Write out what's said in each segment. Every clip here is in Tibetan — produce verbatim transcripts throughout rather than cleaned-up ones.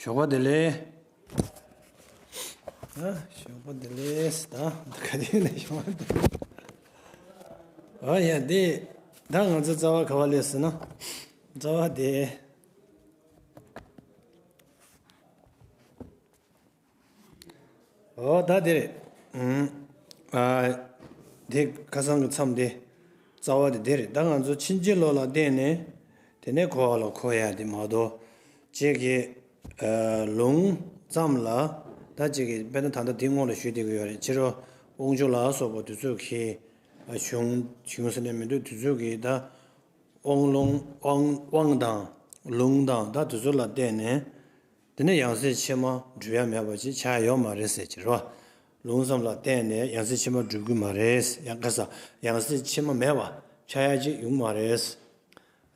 ཞོགས་པ་བདེ་ལེགས། ཨ། ཞོགས་པ་བདེ་ལེགས། ད་ག་དུས་ནས་ཞོགས་པ་བདེ་ལེགས། ཨ་ཡ་འདི། ད་ང་ཚོ་རྩ་བ་ག་བ་སླེབས་ཟེར་ན། རྩ་བ་དེ། ཨོ་ད་དེ་རེད། ཨུམ། ཨ། དེ་ཁ་སང་གི་མཚམས་དེ། རྩ་བ་དེ་དེ་རེད། ད་ང་ཚོ་ཕྱིན་ཅི་ལོག་ལ་བརྟེན་ནས། དེ་ནས་འཁོར་བ་ལ་འཁོར་ཡ་དེ་མ་གཏོགས། གཅིག་གིས། ཨ། ལུང་ཙམ་ལ། ད་གཅིག་གིས་དཔེར་ན་ད་ལྟ་དེ་སྔོན་ལ་ཞུས་བསྡད་ཀྱི་ཡོད་རེད། ཕྱི་རོལ་དབང་ཕྱུག་ལ་སོགས་པ་དེ་ཚོ་གིས། ཨ། གཞུང་གཞུང་ཟེར་ནས་མི་འདུག་དེ་ཚོ་གིས་ད། དབང་ལུང་དབང་དབང་དང་། ལུང་དང་ད་དེ་ཚོ་ལ་བརྟེན་ནས། དེ་ནས་ཡང་སྲིད་ཕྱི་མ་སྒྲུབ་ཡ་མེད་པ་ཅིག་ཆགས་ཡ་ཡོད་མ་རེད་ཟེར་གྱི་རེད་བ། ལུང་ཙམ་ལ་བརྟེན་ནས་ཡང་སྲིད་ཕྱི་མ་སྒྲུབ་ཀྱི་མ་རེད། ཡང་ཁ་སང་ཡང་སྲིད་ཕྱི་མ་མེད་པ་ཆགས་ཡ་ཅིག་ཡོང་མ་རེད།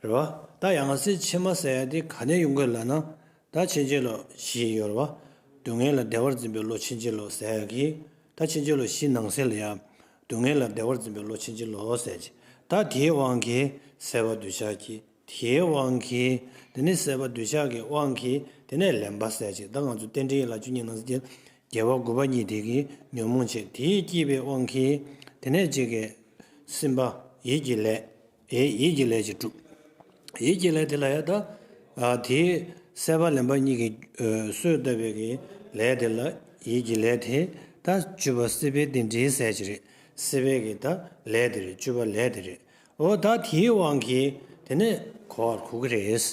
རེད་བ། ད་ཡང་སྲིད་ཕྱི་མ་ཟེར་ཡ་དེ་ག་ནས་ཡོང་གི་ལབ་ན། ད་ཕྱིན་ཅི་ལོག་བཞི་ཡོད་རེད་བ། སྡུག་བསྔལ་ལ་བདེ་བར་འཛིན་པའི་བློ་ཕྱིན་ཅི་ལོག་ཟེར་ཡ་གི། ད་ཕྱིན་ཅི་ལོག་བཞི་ནང་གསེས་ལ་ཡ། སྡུག་བསྔལ་ལ་བདེ་བར་འཛིན་པའི་བློ་ཕྱིན་ཅི་ལོག་ཟེར་གྱི། ད་དེའི་དབང་གིས་སྲེད་པ་འདོད་ཆགས་སྐྱེ། དེའི་དབང་གིས། དེ་ནས་སྲེད་པ་འདོད་ཆགས་ཀྱི་དབང་གིས་དེ་ནས་ལེན་པ་ཟེར་ཅིག་ད་ང་ཚོ་རྟེན་འབྲེལ་ཡན་ལག་བཅུ་གཉིས་ནང་གསེས་ཀྱི་དགེ་བ་དགུ་པ་གཉིས་དེ་གིས་ཉོན་མོངས་ཆེ། དེས་བསྐྱེད་པའི་དབང་གིས་དེ་ནས་གཅིག་གིས་སེམས་པ་ཡིད་ཀྱི་ལས། ཡིད་ཀྱི་ལས་ཅིག་གྲུབ། ཡིད་ཀྱི་ལས་དེ་ལ་ཡང་ད། ཨ། དེའི་སྲེད་པ་ལེན་པ་གཉིས་ཀྱི། ཨ། གསོས་བཏབ་པའི་གི་ལས་དེ་ལ་ཡིད་ཀྱི་ལས་དེ། ད་སྤྱོད་པ་སྲེད་པའི་རྟེན་འབྲེལ་ཟེར་གྱི་རེད། སྲེད་པའི་གི་ད་ལས་དེ་རེད། སྤྱོད་པ་ལས་དེ་རེད། འོ་ད་དེའི་དབང་གིས་དེ་ནས་འཁོར་བར་འཁོར་གི་རེད།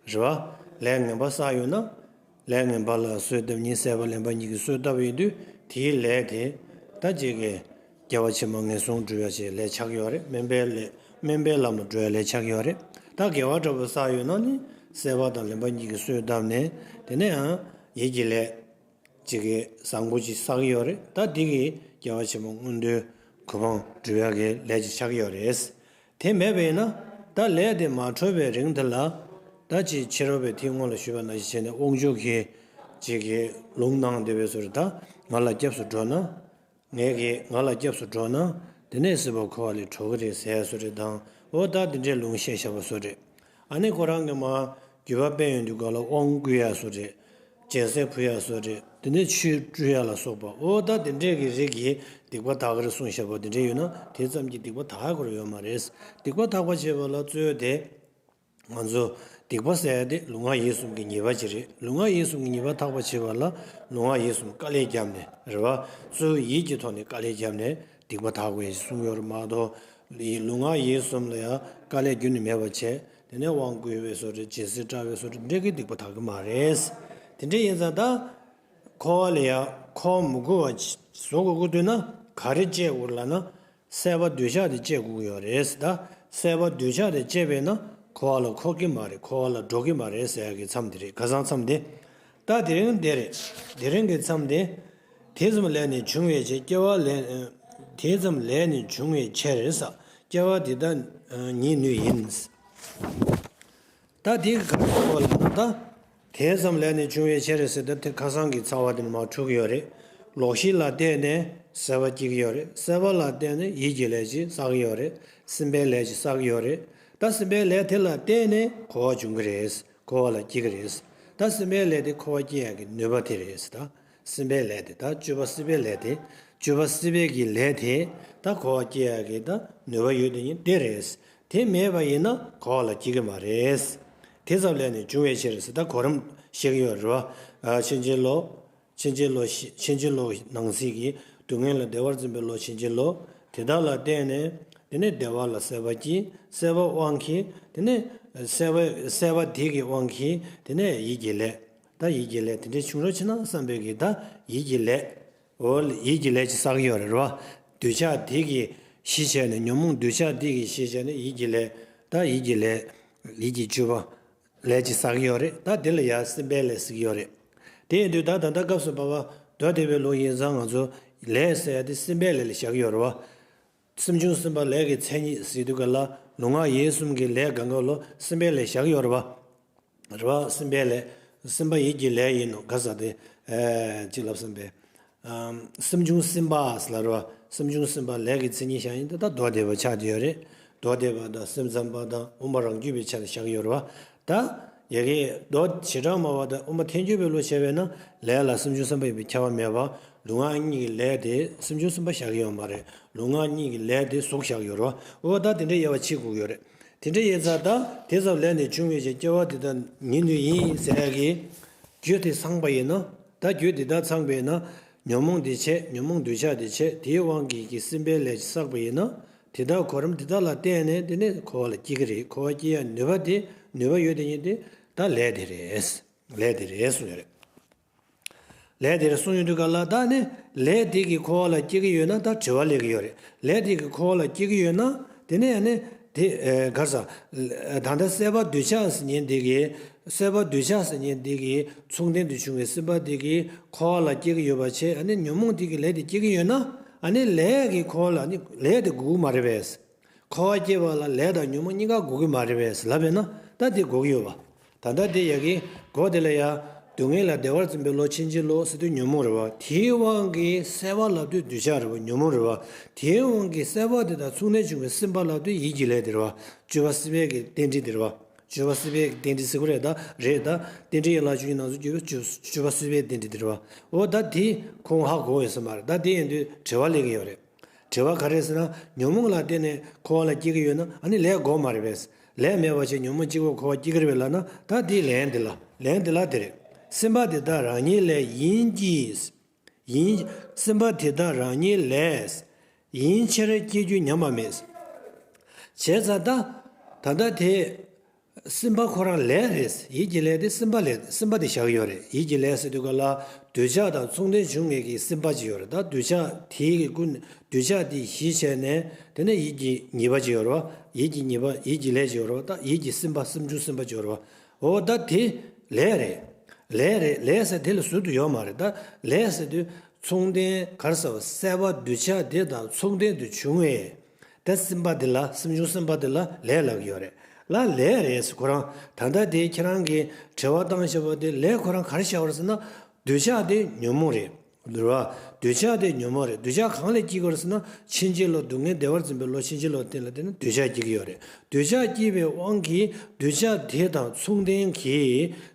རེད་བ། ལས་ངན་པ་བསགས་ཡོད་ན། ལས་ངན་པ་ལ་གསོས་བཏབ་གཉིས། སྲེད་པ་ལེན་པ་གཉིས་ཀྱིས་གསོས་བཏབ་ཡོད་དུས་དེའི་ལས་དེ། ད་གཅིག་གིས་དགེ་བ་ཕྱི་མ་ངན་སོང་སྒྲུབ་ཡ་ཆེད་ལས་ཆགས་ཡོད་རེད། དམན་པའི་ལས། དམན་པའི་ལམ་ལ་འགྲོ་ཡ་ལས་ཆགས་ཡོད་རེད། ད་དགེ་བ་འདྲ་པོ་བསགས་ཡོད་ན་ནི་སྲེད་པ་དང་ལེན་པ་གཉིས་ཀྱིས་གསོས་བཏབ་ནས་དེ་ནས་ཡང་ཡིད་ཀྱི་ལས། གཅིག་གིས་བཟང་པོ་ཅིག་བསགས་ཡོད་རེད། ད་འདི་གིས་དགེ་བ་ཆེན་པོ་མངོན་མཐོའི་གོ་འཕང་སྒྲུབ་ཡག་གི་ལས་ཅིག་ཆགས་ཡོད་རེད། དེ་མེད་པ་ཡིན་ན་ད་ལས་དེ་མ་གྲུབ་པའི་རིང་དེ་ལ། ད་ཅིག་ཕྱི་རོལ་པའི་དེ་སྔོན་ལ་ཞུས་པ་ནང་བཞིན་བྱས་ནས་དབང་ཕྱུག་གིས་གཅིག་གིས་ལུང་གནང་བསྡད་པའི་བཟོ་འདྲ། ད་ང་ལ་སྐྱབས་སུ་འགྲོ་ན། ངས་ཀྱིས་ང་ལ་སྐྱབས་སུ་འགྲོ་ན། དེ་ནས་སྲིད་པ་འཁོར་བ་ལས་གྲོལ་གི་རེད་ཟེར་བཟོ་འདྲ་དང་། འོ་ད་དེ་འདྲའི་ལུང་བཤད་བཞག་པ་བཟོ་འདྲ། ཨ་ནི་ཁོ་རང་གིས་མར་བརྒྱུད་པ་སྤེལ་ཡོང་དུས་སྒང་ལ་དབང་བསྐུར་ཡ་བཟོ་འདྲ། སྦྱིན་སྲེག་ཕུལ་ཡ་བཟོ་འདྲ། དེ་ནས་ཆོས་སྤྲུལ་ཡ་ལ་སོགས་པ། འོ་ད་དེ་འདྲས་ཀྱི་རིགས་ཀྱིས་སྡིག་པ་དག་གི་རེད་གསུངས་བཞག་པ་དེ་འདྲས་ཡོད་ན། དེ་ཙམ་གྱིས་སྡིག་པ་དག་དགོས་ཡོད་མ་རེད། སྡིག་པ་དག་པ་བྱེད་པ་ལ་གཙོ་བོ་དེ། ང་ཚོ་སྡིག་པ་ཟེར་ཡ་དེ་ལུས་ངག་ཡིད་གསུམ་གྱི་ཉེས་པ་ཅིག་རེད། ལུས་ངག་ཡིད་གསུམ་གྱི་ཉེས་པ་དག་པ་བྱེད་པ་ལ་ལུས་ངག་ཡིད་གསུམ་དཀའ་ལས་བརྒྱབ་ནས་རེད་བ། གཙོ་བོ་ཡིད་ཀྱི་ཐོག་ནས་དཀའ་ལས་བརྒྱབ་ནས་སྡིག་པ་དག་དགོས་ཡ་ཞིག་གསུངས་ཡོད་རེད་མ་གཏོགས། ལུས་ངག་ཡིད་གསུམ་ལ་ཡང་དཀའ་ལས་ཁྱོན་ནས་མེད་པ་བྱས། དེ་ནས་དབང་བསྐུར་བའི་བཟོ་འདྲ། སྦྱིན་སྲེག་སྤྲད་པའི་བཟོ་འདྲ་འདྲ་གིས་སྡིག་པ་དག་གི་མ་རེད། དེ་འདྲ་ཡིན་ཙང་ད། འཁོར་བ་ལ་ཡང་འཁོར་མི་དགོས་པ་བཟོ་དགོས་ཀྱི་འདུག་ན་ག་རེ་བཅད་དགོས་ལབ་ན། སྲེད་པ་འདོད་ཆགས་དེ་བཅད་དགོས་ཀྱི་ཡོད་རེད། ད་སྲེད་པ་འདོད་ཆགས་དེ་བཅད་པས་ན་འཁོར་བ་ལ་འཁོར་གྱི་མ་རེད། འཁོར་བ་ལ་འགྲོ་གི་མ་རེད་ཟེར་ཡ་གི་མཚམས་དེ་རེད། ཁ་སང་མཚམས་དེ། ད་དེ་རིང་འདི་རེད། དེ་རིང་གི་མཚམས་དེ། དེ་ཙམ་ལས་ནི་བྱུང་བའི་ཕྱིར། སྐྱེ་བ་ལས། དེ་ཙམ་ལས་ནི་བྱུང་བའི་ཕྱིར་ཟེར། སྐྱེ་བ་འདི་དག་ཉིད་ནི་ཡིན། ད་དེ་གི་ག་རེ་གོ་ལབ་ན་ད། དེ་ཙམ་ལས་ནི་བྱུང་བའི་ཕྱིར་ཟེར་ད་དེ་ཁ་སང་གི་ཚ་བ་དེ་ནི་མར་འཁྲུག་གི་ཡོད་རེད། ལོག་ཤེས་ལ་བརྟེན་ནས་སྲེད་པ་སྐྱེ་གི་ཡོད་རེད། སྲེད་པ་ལ་བརྟེན་ནས་ཡིད་ཀྱི་ལས་ཅིག་བསགས་ཀྱི་ཡོད་རེད། སེམས་པའི་ལས་ཅིག་བསགས་ཀྱི་ཡོད་རེད། ད་སེམས་པའི་ལས་དེ་ལ་བརྟེན་ནས་འཁོར་བ་འབྱུང་གི་རེད། འཁོར་བ་ལ་སྐྱེ་གི་རེད། ད་སེམས་པའི་ལས་དེ་འཁོར་བ་སྐྱེ་ཡག་གི་ནུས་པ་དེ་རེད་ད། སེམས་པའི་ལས་དེ་ད་སྤྱོད་པ་སྲིད་པའི་ལས་དེ། སྤྱོད་པ་སྲིད་པའི་གི་ལས་དེ་ད་འཁོར་བ་སྐྱེ་ཡག་གི་ད་ནུས་པ་ཡོད་དེ་ཡིན་དེ་རེད། དེ་མེད་པ་ཡིན་ན་འཁོར་བ་ལ་སྐྱེ་གི་མ་རེད། དེ་ཙམ་ལས་ནི་བྱུང་བའི་ཕྱིར་ཟེར་ད་གོ་རིམ་བཤད་ཀྱི་ཡོད་རེད་བ། ཕྱིན་ཅི་ལོག་ཕྱིན་ཅི་ལོག་ཕྱིན་ཅི་ལོག་ནང་གསེས་ཀྱི་སྡུག་བསྔལ་ལ་བདེ་བར་འཛིན་པའི་བློ་ཕྱིན་ཅི་ལོག་དེ་དག་ལ་བརྟེན་ནས་དེ་ནས་བདེ་བ་ལ་སྲེད་པ་སྐྱེ། སྲེད་པ་དབང་གིས་དེ་ནས་སྲེད་པ་སྲེད་པ་དེ་གི་དབང་གིས་དེ་ནས་ཡིད་ཀྱི་ལས། ད་ཡིད་ཀྱི་ལས་དེ་འདྲའི་བྱུང་རོགས་བྱེད་ན་བསམ་པའི་གི་ད་ཡིད་ཀྱི་ལས། འོ་ཡིད་ཀྱི་ལས་ཅིག་བསགས་ཀྱི་ཡོད་རེད་རེད་བ། འདོད་ཆགས་དེ་གི་གཞི་བྱས་ནས་ཉོན་མོངས་འདོད་ཆགས་དེ་གི་གཞི་བྱས་ནས་ཡིད་ཀྱི་ལས། ད་ཡིད་ཀྱི་ལས། ཡིད་ཀྱི་སྤྱོད་པ། ལས་ཅིག་བསགས་ཀྱི་ཡོད་རེད། ད་དེ་ལ་ཡང་སེམས་པའི་ལས་ཟེར་གྱི་ཡོད་རེད། དེ་ཡིན་དུས་ད་ད་ལྟ་སྐབས་སུ་བབ་པ་མདོ་སྡེ་པའི་ལུགས་ཡིན་ཙང་ང་ཚོ་ལས་ཟེར་ཡ་དེ་སེམས་པའི་ལས་ལ་བཞག་གི་ཡོད་རེད་བ། སེམས་བྱུང་སེམས་པ་ལས་ཀྱི་མཚན་ཉིད་ཟེར་དུས་ག་ལ་ལུས་ངག་ཡིད་གསུམ་གྱི་ལས་གང་ག་ལོ་སེམས་པའི་ལས་བཞག་གི་ཡོད་རེད་བ། རེད་བ། སེམས་པའི་ལས། སེམས་པ་ཡིད་ཀྱི་ལས་ཡིན་ནོ་ག་ས་དེ། ཨེ། ཅི་ལབ་བསམ་པས། ཨམ། སེམས་བྱུང་སེམས་པ་ཟེར་ལ་རེད་བ། སེམས་བྱུང་སེམས་པ་ལས་ཀྱི་མཚན་ཉིད་བཞག་ཡིན་ད་ད་མདོ་སྡེ་པ་ཆགས་བསྡད་ཡོད་རེད། མདོ་སྡེ་པ་དང་སེམས་ཙམ་པ་དང་དབུ་མ་རང་རྒྱུད་པའི་ཆ་ནས་བཞག་གི་ཡོད་རེད་བ། ད། ཡ་གི་མདོ་བྱེ་བྲག་སྨྲ་བ་དང་དབུ་མ་ཐལ་འགྱུར་བའི་ལུགས་བྱས་པས་ན། ལས་ལ་སུམ་ཅུ་སོ་གསུམ་པ་ཡིན་པས་ཁྱབ་པ་མེད་པ། ལུས་ངག་གཉིས་ཀྱི་ལས་དེ་སུམ་ཅུ་སོ་གསུམ་པ་བཞག་གི་ཡོད་མ་རེད། ལུས་ངག་གཉིས་ཀྱི་ལས་དེ་གཟུགས་བཞག་ཡོད་རེད་བ། འོ་ད་དེ་འདྲའི་དབྱེ་བ་ཕྱེ་དགོས་ཀྱི་ཡོད་རེད། དེ་འདྲ་ཡིན་ཙང་ད་དེ་ཙམ་ལས་ནི་བྱུང་བའི་ཕྱིར་སྐྱེ་བ་དེ་དག་ཉིད་དུ་ཡིན་ཟེར་ཡ་གི་རྒྱུ་དེ་ཚང་པ་ཡིན་ན། ད་རྒྱུ་དེ་དག་ཚང་པས་ན། ཉོན་མོངས་དེ་བྱས། ཉོན་མོངས་འདོད་ཆགས་དེ་བྱས། དེའི་དབང་གིས་ཀྱི་སེམས་པའི་ལས་ཀྱིས་བསགས་པ་ཡིན་ན། དེ་དག་གོ་རིམ་དེ་དག་ལ་བརྟེན་ནས་དེ་ནི་འཁོར་བ་ལ་སྐྱེ་གི་རེད། འཁོར་བ་སྐྱེ་ཡ་ནུས་པ་དེ་ནུས་པ་ཡོད་དེ་ཡིན་དེ་ད་ལས་དེ་རེད། ལས་དེ་རེད་གསུངས་ཡོད་རེད། ལས་དེ་རེད་གསུངས་ཡོང་དུས་ག་ལ་ད་ནི་ལས་དེ་གིས་འཁོར་བ་ལ་སྐྱེ་གི་ཡོད་ན་ད་དྲི་བ་སླེབས་ཀྱི་ཡོད་རེད། ལས་དེ་གིས་འཁོར་བ་ལ་སྐྱེ་གི་ཡོད་ན་དེ་ནི་ཡང་ནི་དེ་གར་ས་ད་ལྟ་སྲེད་པ་འདོད་ཆགས་ཟེར་མཁན་དེ་གིས་སྲེད་པ་འདོད་ཆགས་ཟེར་མཁན་དེ་གིས་མཚུངས་ལྡན་དུ་བྱུང་བའི་སེམས་པ་དེ་གིས་འཁོར་བ་ལ་སྐྱེ་གི་ཡོད་པ་བྱས། ཨ་ནི་ཉོན་མོངས་དེ་གིས་ལས་དེ་སྐྱེ་གི་ཡོད་ན་ཨ་ནི་ལས་ཀྱིས་འཁོར་བ་ལ་ནི་ལས་དེ་དགོས་ཀྱི་མ་རེད་པས། འཁོར་བ་སྐྱེ་བ་ལ་ལས་དང་ཉོན་མོངས་གཉིས་ཀ་དགོས་ཀྱི་མ་རེད་པས་ལབ་པས་ན་ད་དེ་དགོས་ཀྱི་ཡོད་པ། ད་ལྟ་དེ་ཡ་གི་སྒོ་དེ་ལ་ཡ། སྡུག་བསྔལ་ལ་བདེ་བར་འཛིན་པའི་བློ་ཕྱིན་ཅི་ལོག་ཟེར་དུས་ཉོན་མོངས་རེད་བ། དེའི་དབང་གིས་སྲེད་པ་ལབ་དུས་འདོད་ཆགས་རེད་བ། ཉོན་མོངས་རེད་བ། དེའི་དབང་གིས་སྲེད་པ་དེ་དང་མཚུངས་ལྡན་བྱུང་བའི་སེམས་པ་ལབ་དུས་ཡིད་ཀྱི་ལས་དེ་རེད་བ། སྤྱོད་པ་སྲིད་པའི་གི་རྟེན་འབྲེལ་དེ་རེད་བ། སྤྱོད་པ་སྲིད་པའི་གི་རྟེན་འབྲེལ་ཟེར་གི་རེད་ད། རེད་ད། རྟེན་འབྲེལ་ཡན་ལག་བཅུ་གཉིས་ནང་གསུངས་ཡོད་པའི་སྤྱོད་པ་སྲིད་པའི་རྟེན་འབྲེལ་དེ་རེད་བ། འོ་ད་དེ་ཁོང་ཧ་གོ་ཡོད་ས་མ་རེད། ད་དེ་ཡིན་དུས་དྲི་བ་སླེབས་ཀྱི་ཡོད་རེད། དྲི་བ་ག་རེ་ཟེར་ན། ཉོན་མོངས་ལ་བརྟེན་ནས་འཁོར་བ་ལ་སྐྱེ་གི་ཡོད་ན་ཨ་ནི་ལས་དགོས་མ་རེད་པས། ལས་མེད་པ་བྱས་ཉོན་མོངས་གཅིག་པོ་འཁོར་བ་སྐྱེ་གི་རེད་པས་ལབ་ན་ད་དེའི་ལན་དེ་ལ་ལན་དེ་ལ་དེ་རེད། སེམས་པ་དེ་དག་རང་ཉིད་ལས་ཡིན་གྱི། ཡིན། སེམས་པ་དེ་དག་རང་ཉིད་ལས་ཡིན་ཕྱིར་སྐྱེ་རྒྱུ་ཉམས་པ་མེད། བྱས་ཙང་ད་ད་ལྟ་དེ། སེམས་པ་ཁོ་རང་ལས་རེད། ཡིད་ཀྱི་ལས་དེ་སེམས་པ་ལས་སེམས་པ་དེ་བཞག་ཡོད་རེད། ཡིད་ཀྱི་ལས་ཟེར་དུས་ག་ལ་འདོད་ཆགས་དང་མཚུངས་ལྡན་བྱུང་མཁན་གྱི་སེམས་པ་ཅིག་ཡོད་རེད། ད་འདོད་ཆགས་དེའི་གི་ཀུན་འདོད་ཆགས་དེ་གཞི་བྱས་ནས་དེ་ནས་ཡིད་ཀྱི་ཉེས་པ་ཅིག་ཡོད་རེད་བ། ཡིད་ཀྱི་ཉེས་པ་ཡིད་ཀྱི་ལས་ཅིག་ཡོད་རེད་བ། ད་ཡིད་ཀྱི་སེམས་པ་སུམ་ཅུ་སེམས་པ་ཅིག་ཡོད་རེད་བ། འོ་ད་དེ་ལས་རེད། ལས་རེད། ལས་ཟེར་དེ་ལ་ཟུར་དུ་ཡོད་མ་རེད། ད་ལས་ཟེར་དུས་མཚུངས་ལྡན་ག་རེ་ཟེར་བ་སྲེད་པ་འདོད་ཆགས་དེ་དང་མཚུངས་ལྡན་དུ་བྱུང་བས། ད་སེམས་པ་འདི་ལ་སེམས་བྱུང་སེམས་པ་འདི་ལ་ལས་ལབ་ཀྱི་ཡོད་རེད། ལ་ལས་རེད་ཟེར་ཁོ་རང་ད་ལྟ་དེ་ཁྱེད་རང་གིས་དྲི་བ་བཏང་བཞག་པ་དེ་ལས་ཁོ་རང་ག་རེ་བཞག་པ་རེད་ཟེར་ན། འདོད་ཆགས་དེ་ཉོན་མོངས་རེད། རེད་བ། འདོད་ཆགས་དེ་ཉོན་མོངས་རེད། འདོད་ཆགས་གང་ལས་སྐྱེ་གི་རེད་ཟེར་ན། ཕྱིན་ཅི་ལོག་སྡུག་བསྔལ་བདེ་བར་འཛིན་པའི་བློ་ཕྱིན་ཅི་ལོག་བསྟན་ལ་བརྟེན་ནས་འདོད་ཆགས་སྐྱེ་གི་ཡོད་རེད། འདོད་ཆགས་སྐྱེ་བའི་དབང་གིས་འདོད་ཆགས་དེ་དང་མཚུངས་ལྡན་གྱི་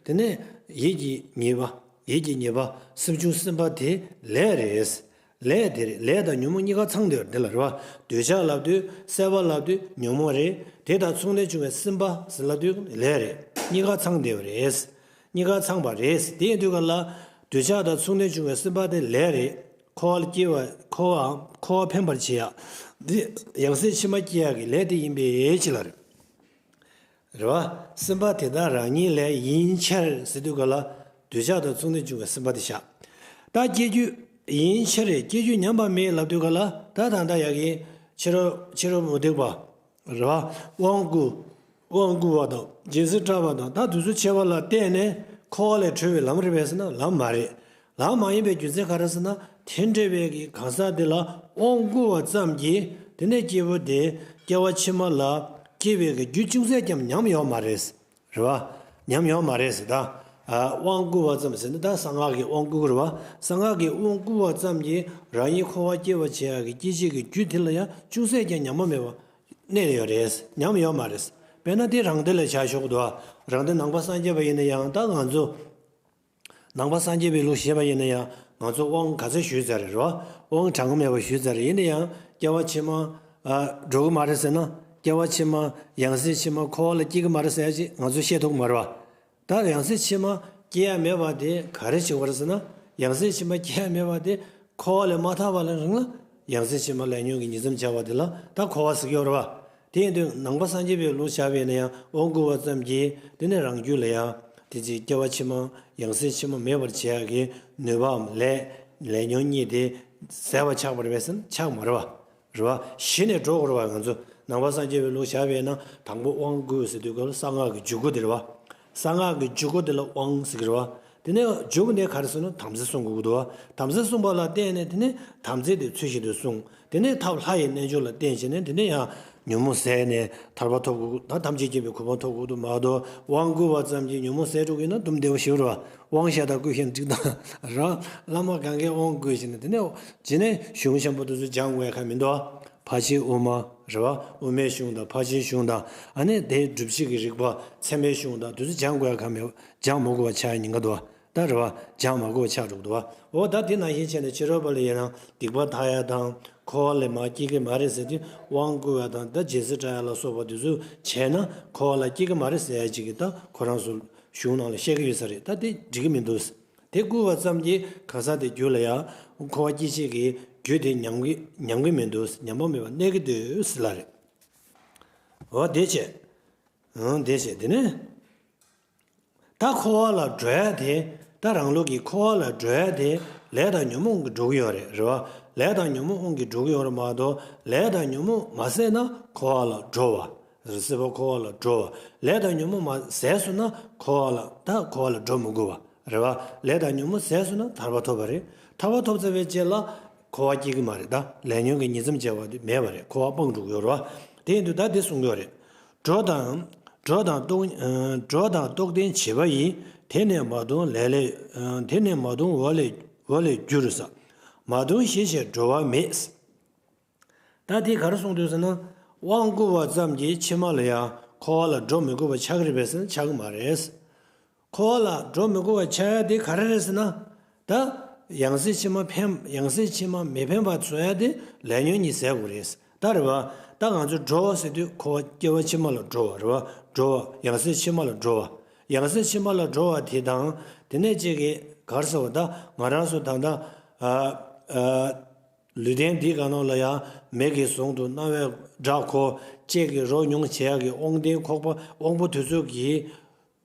དེ་ནས་ཡིད་ཀྱི་ཉེས་པ། ཡིད་ཀྱི་ཉེས་པ་སེམས་བྱུང་སེམས་པ་དེ་ལས་རེད། ལས་དེ་རེད། ལས་དང་ཉོན་མོངས་གཉིས་ཀ་ཚང་བསྡད་ཡོད་རེད་དེ་ལ་རེད་བ། འདོད་ཆགས་ལབ་དུས་སྲེད་པ་ལབ་དུས་ཉོན་མོངས་རེད། དེ་དང་མཚུངས་ལྡན་བྱུང་བའི་སེམས་པ་ཟེར་ལབ་དུས་ལས་རེད། གཉིས་ཀ་ཚང་བསྡད་ཡོད་རེད། གཉིས་ཀ་ཚང་པ་རེད། དེ་ཡིན་དུས་ག་ལ་འདོད་ཆགས་དང་མཚུངས་ལྡན་བྱུང་བའི་སེམས་པ་དེ་ལས་རེད། འཁོར་བ་སྐྱེ་བ་འཁོར་བའམ་འཁོར་བ་འཕེན་པར་བྱེད་ཡག་འདི་ཡང་སྲིད་ཕྱི་མ་སྐྱེ་ཡག་གི་ལས་དེ་ཡིན་པའི་ཕྱིར་ལ་རེད། རེད་བ། སེམས་པ་དེ་དག་རང་ཉིད་ལས་ཡིན་ཕྱིར་ཟེར་དུས་ག་ལ་འདོད་ཆགས་དང་མཚུངས་ལྡན་བྱུང་བའི་སེམས་པ་དེ་བཞག་ད་སྐྱེ་རྒྱུ་ཡིན་ཕྱིར་སྐྱེ་རྒྱུ་ཉམས་པ་མེད་ལབ་དུས་ག་ལ་ད་ད་ལྟ་ཡག་གི་ཕྱི་རོལ་ཕྱི་རོལ་མུ་སྟེགས་པ། རེད་བ། དབང་བསྐུར། དབང་བསྐུར་བ་དང་སྦྱིན་སྲེག་བསྐྲད་པ་དང་ད་དེ་ཚོ་བྱས་པ་ལ་བརྟེན་ནས་འཁོར་བ་ལས་གྲོལ་བའི་ལམ་རེད་པས་ཟེར་ན་ལམ་མ་རེད། ལམ་མ་ཡིན་པའི་རྒྱུ་མཚན་ག་རེ་ཟེར་ན་དེ་འདྲ་བའི་གི་གང་ཟག་དེ་ལ་དབང་བསྐུར་བ་ཙམ་གྱིས་དེ་ནས་སྐྱེས་བུ་དེ་སྐྱེ་བ་ཕྱི་མ་ལ་སྐྱེ་བའི་གི་རྒྱུ་ཅུང་ཟད་ཀྱང་ཉམས་ཡོད་མ་རེད། རེད་བ། ཉམས་ཡོད་མ་རེད་ཟེར་ད། ཨ་དབང་བསྐུར་བ་ཙམ་ཟེར་ན་ད་གསང་སྔགས་ཀྱི་དབང་བསྐུར་རེད་བ། གསང་སྔགས་ཀྱི་དབང་བསྐུར་བ་ཙམ་གྱིས་རང་ཉིད་འཁོར་བ་སྐྱེ་བར་བྱེད་ཡག་གི་སྐྱེད་བྱེད་ཀྱི་རྒྱུ་དེ་ལ་ཡང་ཅུང་ཟད་ཀྱང་ཉམས་པ་མེད་པ། གནས་ཡོད་རེད། ཉམས་ཡོད་མ་རེད། དཔེར་ན་དེ་རང་སྡེ་ལ་ཆ་ཞོག་གི་འདུག་ཨ། རང་སྡེ་ནང་པ་སངས་རྒྱས་པ་ཡིན་ན་ཡང་ད་ང་ཚོ། ནང་པ་སངས་རྒྱས་པའི་ལུགས་བྱས་པ་ཡིན་ན་ཡང་ང་ཚོ་དབང་ག་ཚད་ཞུས་ཚར་རེད་རོ། དབང་གྲངས་མེད་པ་ཞུས་ཚར་རེད། ཡིན་ན་ཡང་སྐྱེ་བ་ཕྱི་མ་ཨ་འགྲོ་གི་མ་རེད་ཟེར་ན། སྐྱེ་བ་ཕྱི་མ་ཡང་སྲིད་ཕྱི་མ་འཁོར་བ་ལ་སྐྱེ་གི་མ་རེད་ཟེར་ཡ་ཅིག་ང་ཚོས་བཤད་ཐུབ་ཀྱི་མ་རེད་བ། ད་ཡང་སྲིད་ཕྱི་མ་སྐྱེ་ཡ་མེད་པ་དེ་ག་རེ་བྱེད་དགོས་རེད་ཟེར་ན། ཡང་སྲིད་ཕྱི་མ་སྐྱེ་ཡ་མེད་པ་དེ་འཁོར་བ་ལས་མ་ཐར་བ་ལ་རིང་ལ་ཡང་སྲིད་ཕྱི་མ་ལས་ཉོན་གྱི་ཉིང་མཚམས་སྦྱར་བ་དེ་ལ་ད་འཁོར་བ་ཟེར་གྱི་ཡོད་རེད་བ། དེ་ཡིན་དུས་ནང་པ་སངས་རྒྱས་པའི་ལུགས་བྱས་པ་ཡིན་ན་ཡང་དབང་བསྐུར་བ་ཙམ་གྱིས་དེ་ནས་རང་རྒྱུད་ལ་ཡང་དེ་ཅིག་སྐྱེ་བ་ཕྱི་མ་ཡང་སྲིད་ཕྱི་མ་མེད་པར་བྱེད་ཡག་གི་ནུས་པའམ་ལས་ལས་ཉོན་གཉིས་དེ་ཟད་པ་ཆགས་པ་རེད་པས་ཟེར་ན་ཆགས་མ་རེད་བ། རེད་བ། གཞི་ནས་འགྲོ་དགོས་རེད་བ། ང་ཚོ་ནང་པ་སངས་རྒྱས་པའི་ལུགས་བྱས་པས་ན་དང་པོ་དབང་བསྐུར་ཟེར་དུས་སྐབས་ལ་གསང་སྔགས་ཀྱི་འཇུག་སྒོ་དེ་རེད་བ། གསང་སྔགས་ཀྱི་འཇུག་སྒོ་དེ་ལ་དབང་ཟེར་གྱི་རེད་བ། དེ་ནས་འཇུག་ནས་ག་རེ་གསུངས་ན་དམ་ཚིག་བསྲུང་དགོས་ཀྱི་འདུག་བ། དམ་ཚིག་བསྲུངས་པ་ལ་བརྟེན་ནས་དེ་ནས་དམ་ཚིག་དེ་ཚུལ་བཞིན་དུ་བསྲུང་། དེ་ནས་ཐབས་ལྷ་ཡི་རྣལ་འབྱོར་ལ་བརྟེན་བྱས་ནས་དེ་ནས་ཡང་ཉོན་མོངས་ཟད་ནས་ཐར་པ་ཐོབ་དགོས། ད་ཐམས་ཅད་མཁྱེན་པའི་གོ་འཕང་ཐོབ་དགོས་འདུག་མ་གཏོགས་དབང་བསྐུར་བ་ཙམ་གྱིས་ཉོན་མོངས་ཟད་འགྲོ་གི་ཡིན་ན་དུམ་བདེ་བོ་ཞིག་རེད་བ། དབང་ཞེ་དྲག་བསྐུར་ཤེས་འགྲིག་དང་ར། བླ་མ་གང་གིས་དབང་བསྐུར་བྱས་ནས་དེ་ནས་རྗེས་ནས་གཞུང་ཆེན་པོ་དེ་ཚོ་སྦྱང་དགོས་ཡ་གང་མི་འདུག་ཨ། ཕར་ཕྱིན་དབུ་མ་རེད་བ། དབུ་མའི་གཞུང་དང་ཕར་ཕྱིན་གཞུང་དང་། ཨ་ནི་དེའི་སྒྲུབ་བྱེད་ཀྱི་རིགས་པ་ཚད་མའི་གཞུང་དང་། དེ་ཚོ་སྦྱང་དགོས་ཡ་གང་མེད། སྦྱང་མ་དགོས་པ་ཆགས་ཡ་ཉེན་ཁ་འདུག་བ། ད་རེད་བ། སྦྱང་མ་དགོས་པ་ཆགས་འགྲོ་གི་འདུག་བ། འོ་ད་དེ་ནང་བཞིན་བྱས་ནས་ཕྱི་རོལ་པ་ལ་ཡིན་ན་སྡིག་པ་དག་ཡ་དང་། འཁོར་བ་ལས་མར་སྐྱེ་གི་མ་རེད་ཟེར་དུས་དབང་བསྐུར་བ་དང་། ད་རྗེས་སུ་འབྲང་ཡ་ལ་སོགས་པ་དེ་ཚོ་བྱས་ན་འཁོར་བ་ལ་སྐྱེ་གི་མ་རེད་ཟེར་ཡ་ཅིག་གི་ད་ཁོ་རང་ཚོ་གཞུང་ནང་ལ་བཤད་ཀྱི་ཡོད་ས་རེད། ད་དེ་འགྲིག་གི་མི་འདུག། དེ་བསྐུར་བ་ཙམ་གྱིས་གང་ཟག་དེ་རྒྱུད་ལ་ཡང་འཁོར་བ་སྐྱེ་བྱེད་ཀྱི་རྒྱུ་དེ་ཉམས་ཀྱི་ཉམས་ཀྱི་མི་འདུག། ཉམས་པ་མེད་པར་གནས་ཀྱི་འདུག་ཟེར་ལ་རེད། འོ་དེ་བྱས། འོ་དེ་བྱས་དེ་ནས། ད་འཁོར་བ་ལ་འགྲོ་ཡ་དེ། ད་རང་ལུགས་ཀྱི་འཁོར་བ་ལ་འགྲོ་ཡ་དེ་ལས་དང་ཉོན་མོངས་ཀྱིས་འགྲོ་གི་ཡོད་རེད། རེད་བ། ལས་དང་ཉོན་མོངས་དབང་གིས་འགྲོ་གི་ཡོད་རེད་མ་གཏོགས། ལས་དང་ཉོན་མོངས་མ་ཟད་ན་འཁོར་བ་ལ་འགྲོ་བ། རེད། སྲིད་པ་འཁོར་བ་ལ་འགྲོ་བ། ལས་དང་ཉོན་མོངས་མ་ཟད་སོང་ན་འཁོར་བ་ལ། ད་འཁོར་བ་ལ་འགྲོ་མི་དགོས་པ། རེད་བ། ལས་དང་ཉོན་མོངས་ཟད་སོང་ན་ཐར་པ་ཐོབ་པ་རེད། ཐར་པ་ཐོབ་ཚར་བའི་རྗེས་ལ་འཁོར་བ་སྐྱེ་གི་མ་རེད། ད་ལས་ཉོན་གྱི་ཉིང་མཚམས་སྦྱར་བ་དེ་མེད་པ་རེད། འཁོར་བ་སྤངས་འགྲོ་གི་ཡོད་རེད་བ། དེ་ཡིན་དུས་ད་དེ་གསུང་གི་ཡོད་རེད། འགྲོ་དང་། འགྲོ་དང་རྟོག་ཨ། འགྲོ་དང་རྟོག་ལྡན་བྱིས་པ་ཡིས། དེ་ནས་མ་གཏོང་ལས་ལས། ཨ། དེ་ནས་མ་གཏོང་འོ་ལས། འོ་ལས་འགྱུར་ཟེར། མ་གཏོང་ཞི་ཞིང་འགྲོ་བ་མེད། ད་དེ་ག་རེ་གསུངས་འདུག་ཟེར་ན། དབང་བསྐུར་བ་ཙམ་གྱིས་ཕྱི་མ་ལ་ཡང་འཁོར་བ་ལ་འགྲོ་མི་དགོས་པ་ཆགས་ཀྱི་རེད་པས་ཟེར་ན་ཆགས་ཀྱི་མ་རེད། འཁོར་བ་ལ་འགྲོ་མི་དགོས་པ་ཆགས་ཡ་དེ་ག་རེ་རེད་ཟེར་ན། ད་ཡང་སྲིད་ཕྱི་མ་ཕན། ཡང་སྲིད་ཕྱི་མ་མི་ཕན་པ་བཟོ་ཡ་དེ་ལས་ཉོན་གཉིས་ཟད་དགོས་རེད། ད་རེད་བ། ད་ང་ཚོ་འགྲོ་བ་ཟེར་དུས་འཁོར་བ་སྐྱེ་བ་ཕྱི་མ་ལ་འགྲོ་བ་རེད་བ། འགྲོ་བ། ཡང་སྲིད་ཕྱི་མ་ལ་འགྲོ་བ། ཡང་སྲིད་ཕྱི་མ་ལ་འགྲོ་བ་དེ་དང་། དེ་ནས་གཅིག་གིས་ག་རེ་ཟེར་བ། ད་ང་རང་ཚོ་ད་ལྟ། ཨ། ཨ། ལུས་རྟེན་འདི་ག་ནང་ལ་ཡང་མིག་གིས་བཟུང་དུ་རྣ་བས་སྒྲ་གོ། ལྕེ་གིས་རོ་མྱོང་བྱེད་ཡག་གི་དབང་ལྡན་ཁོག་པ་དབང་པོ་དེ་ཚོ་གིས་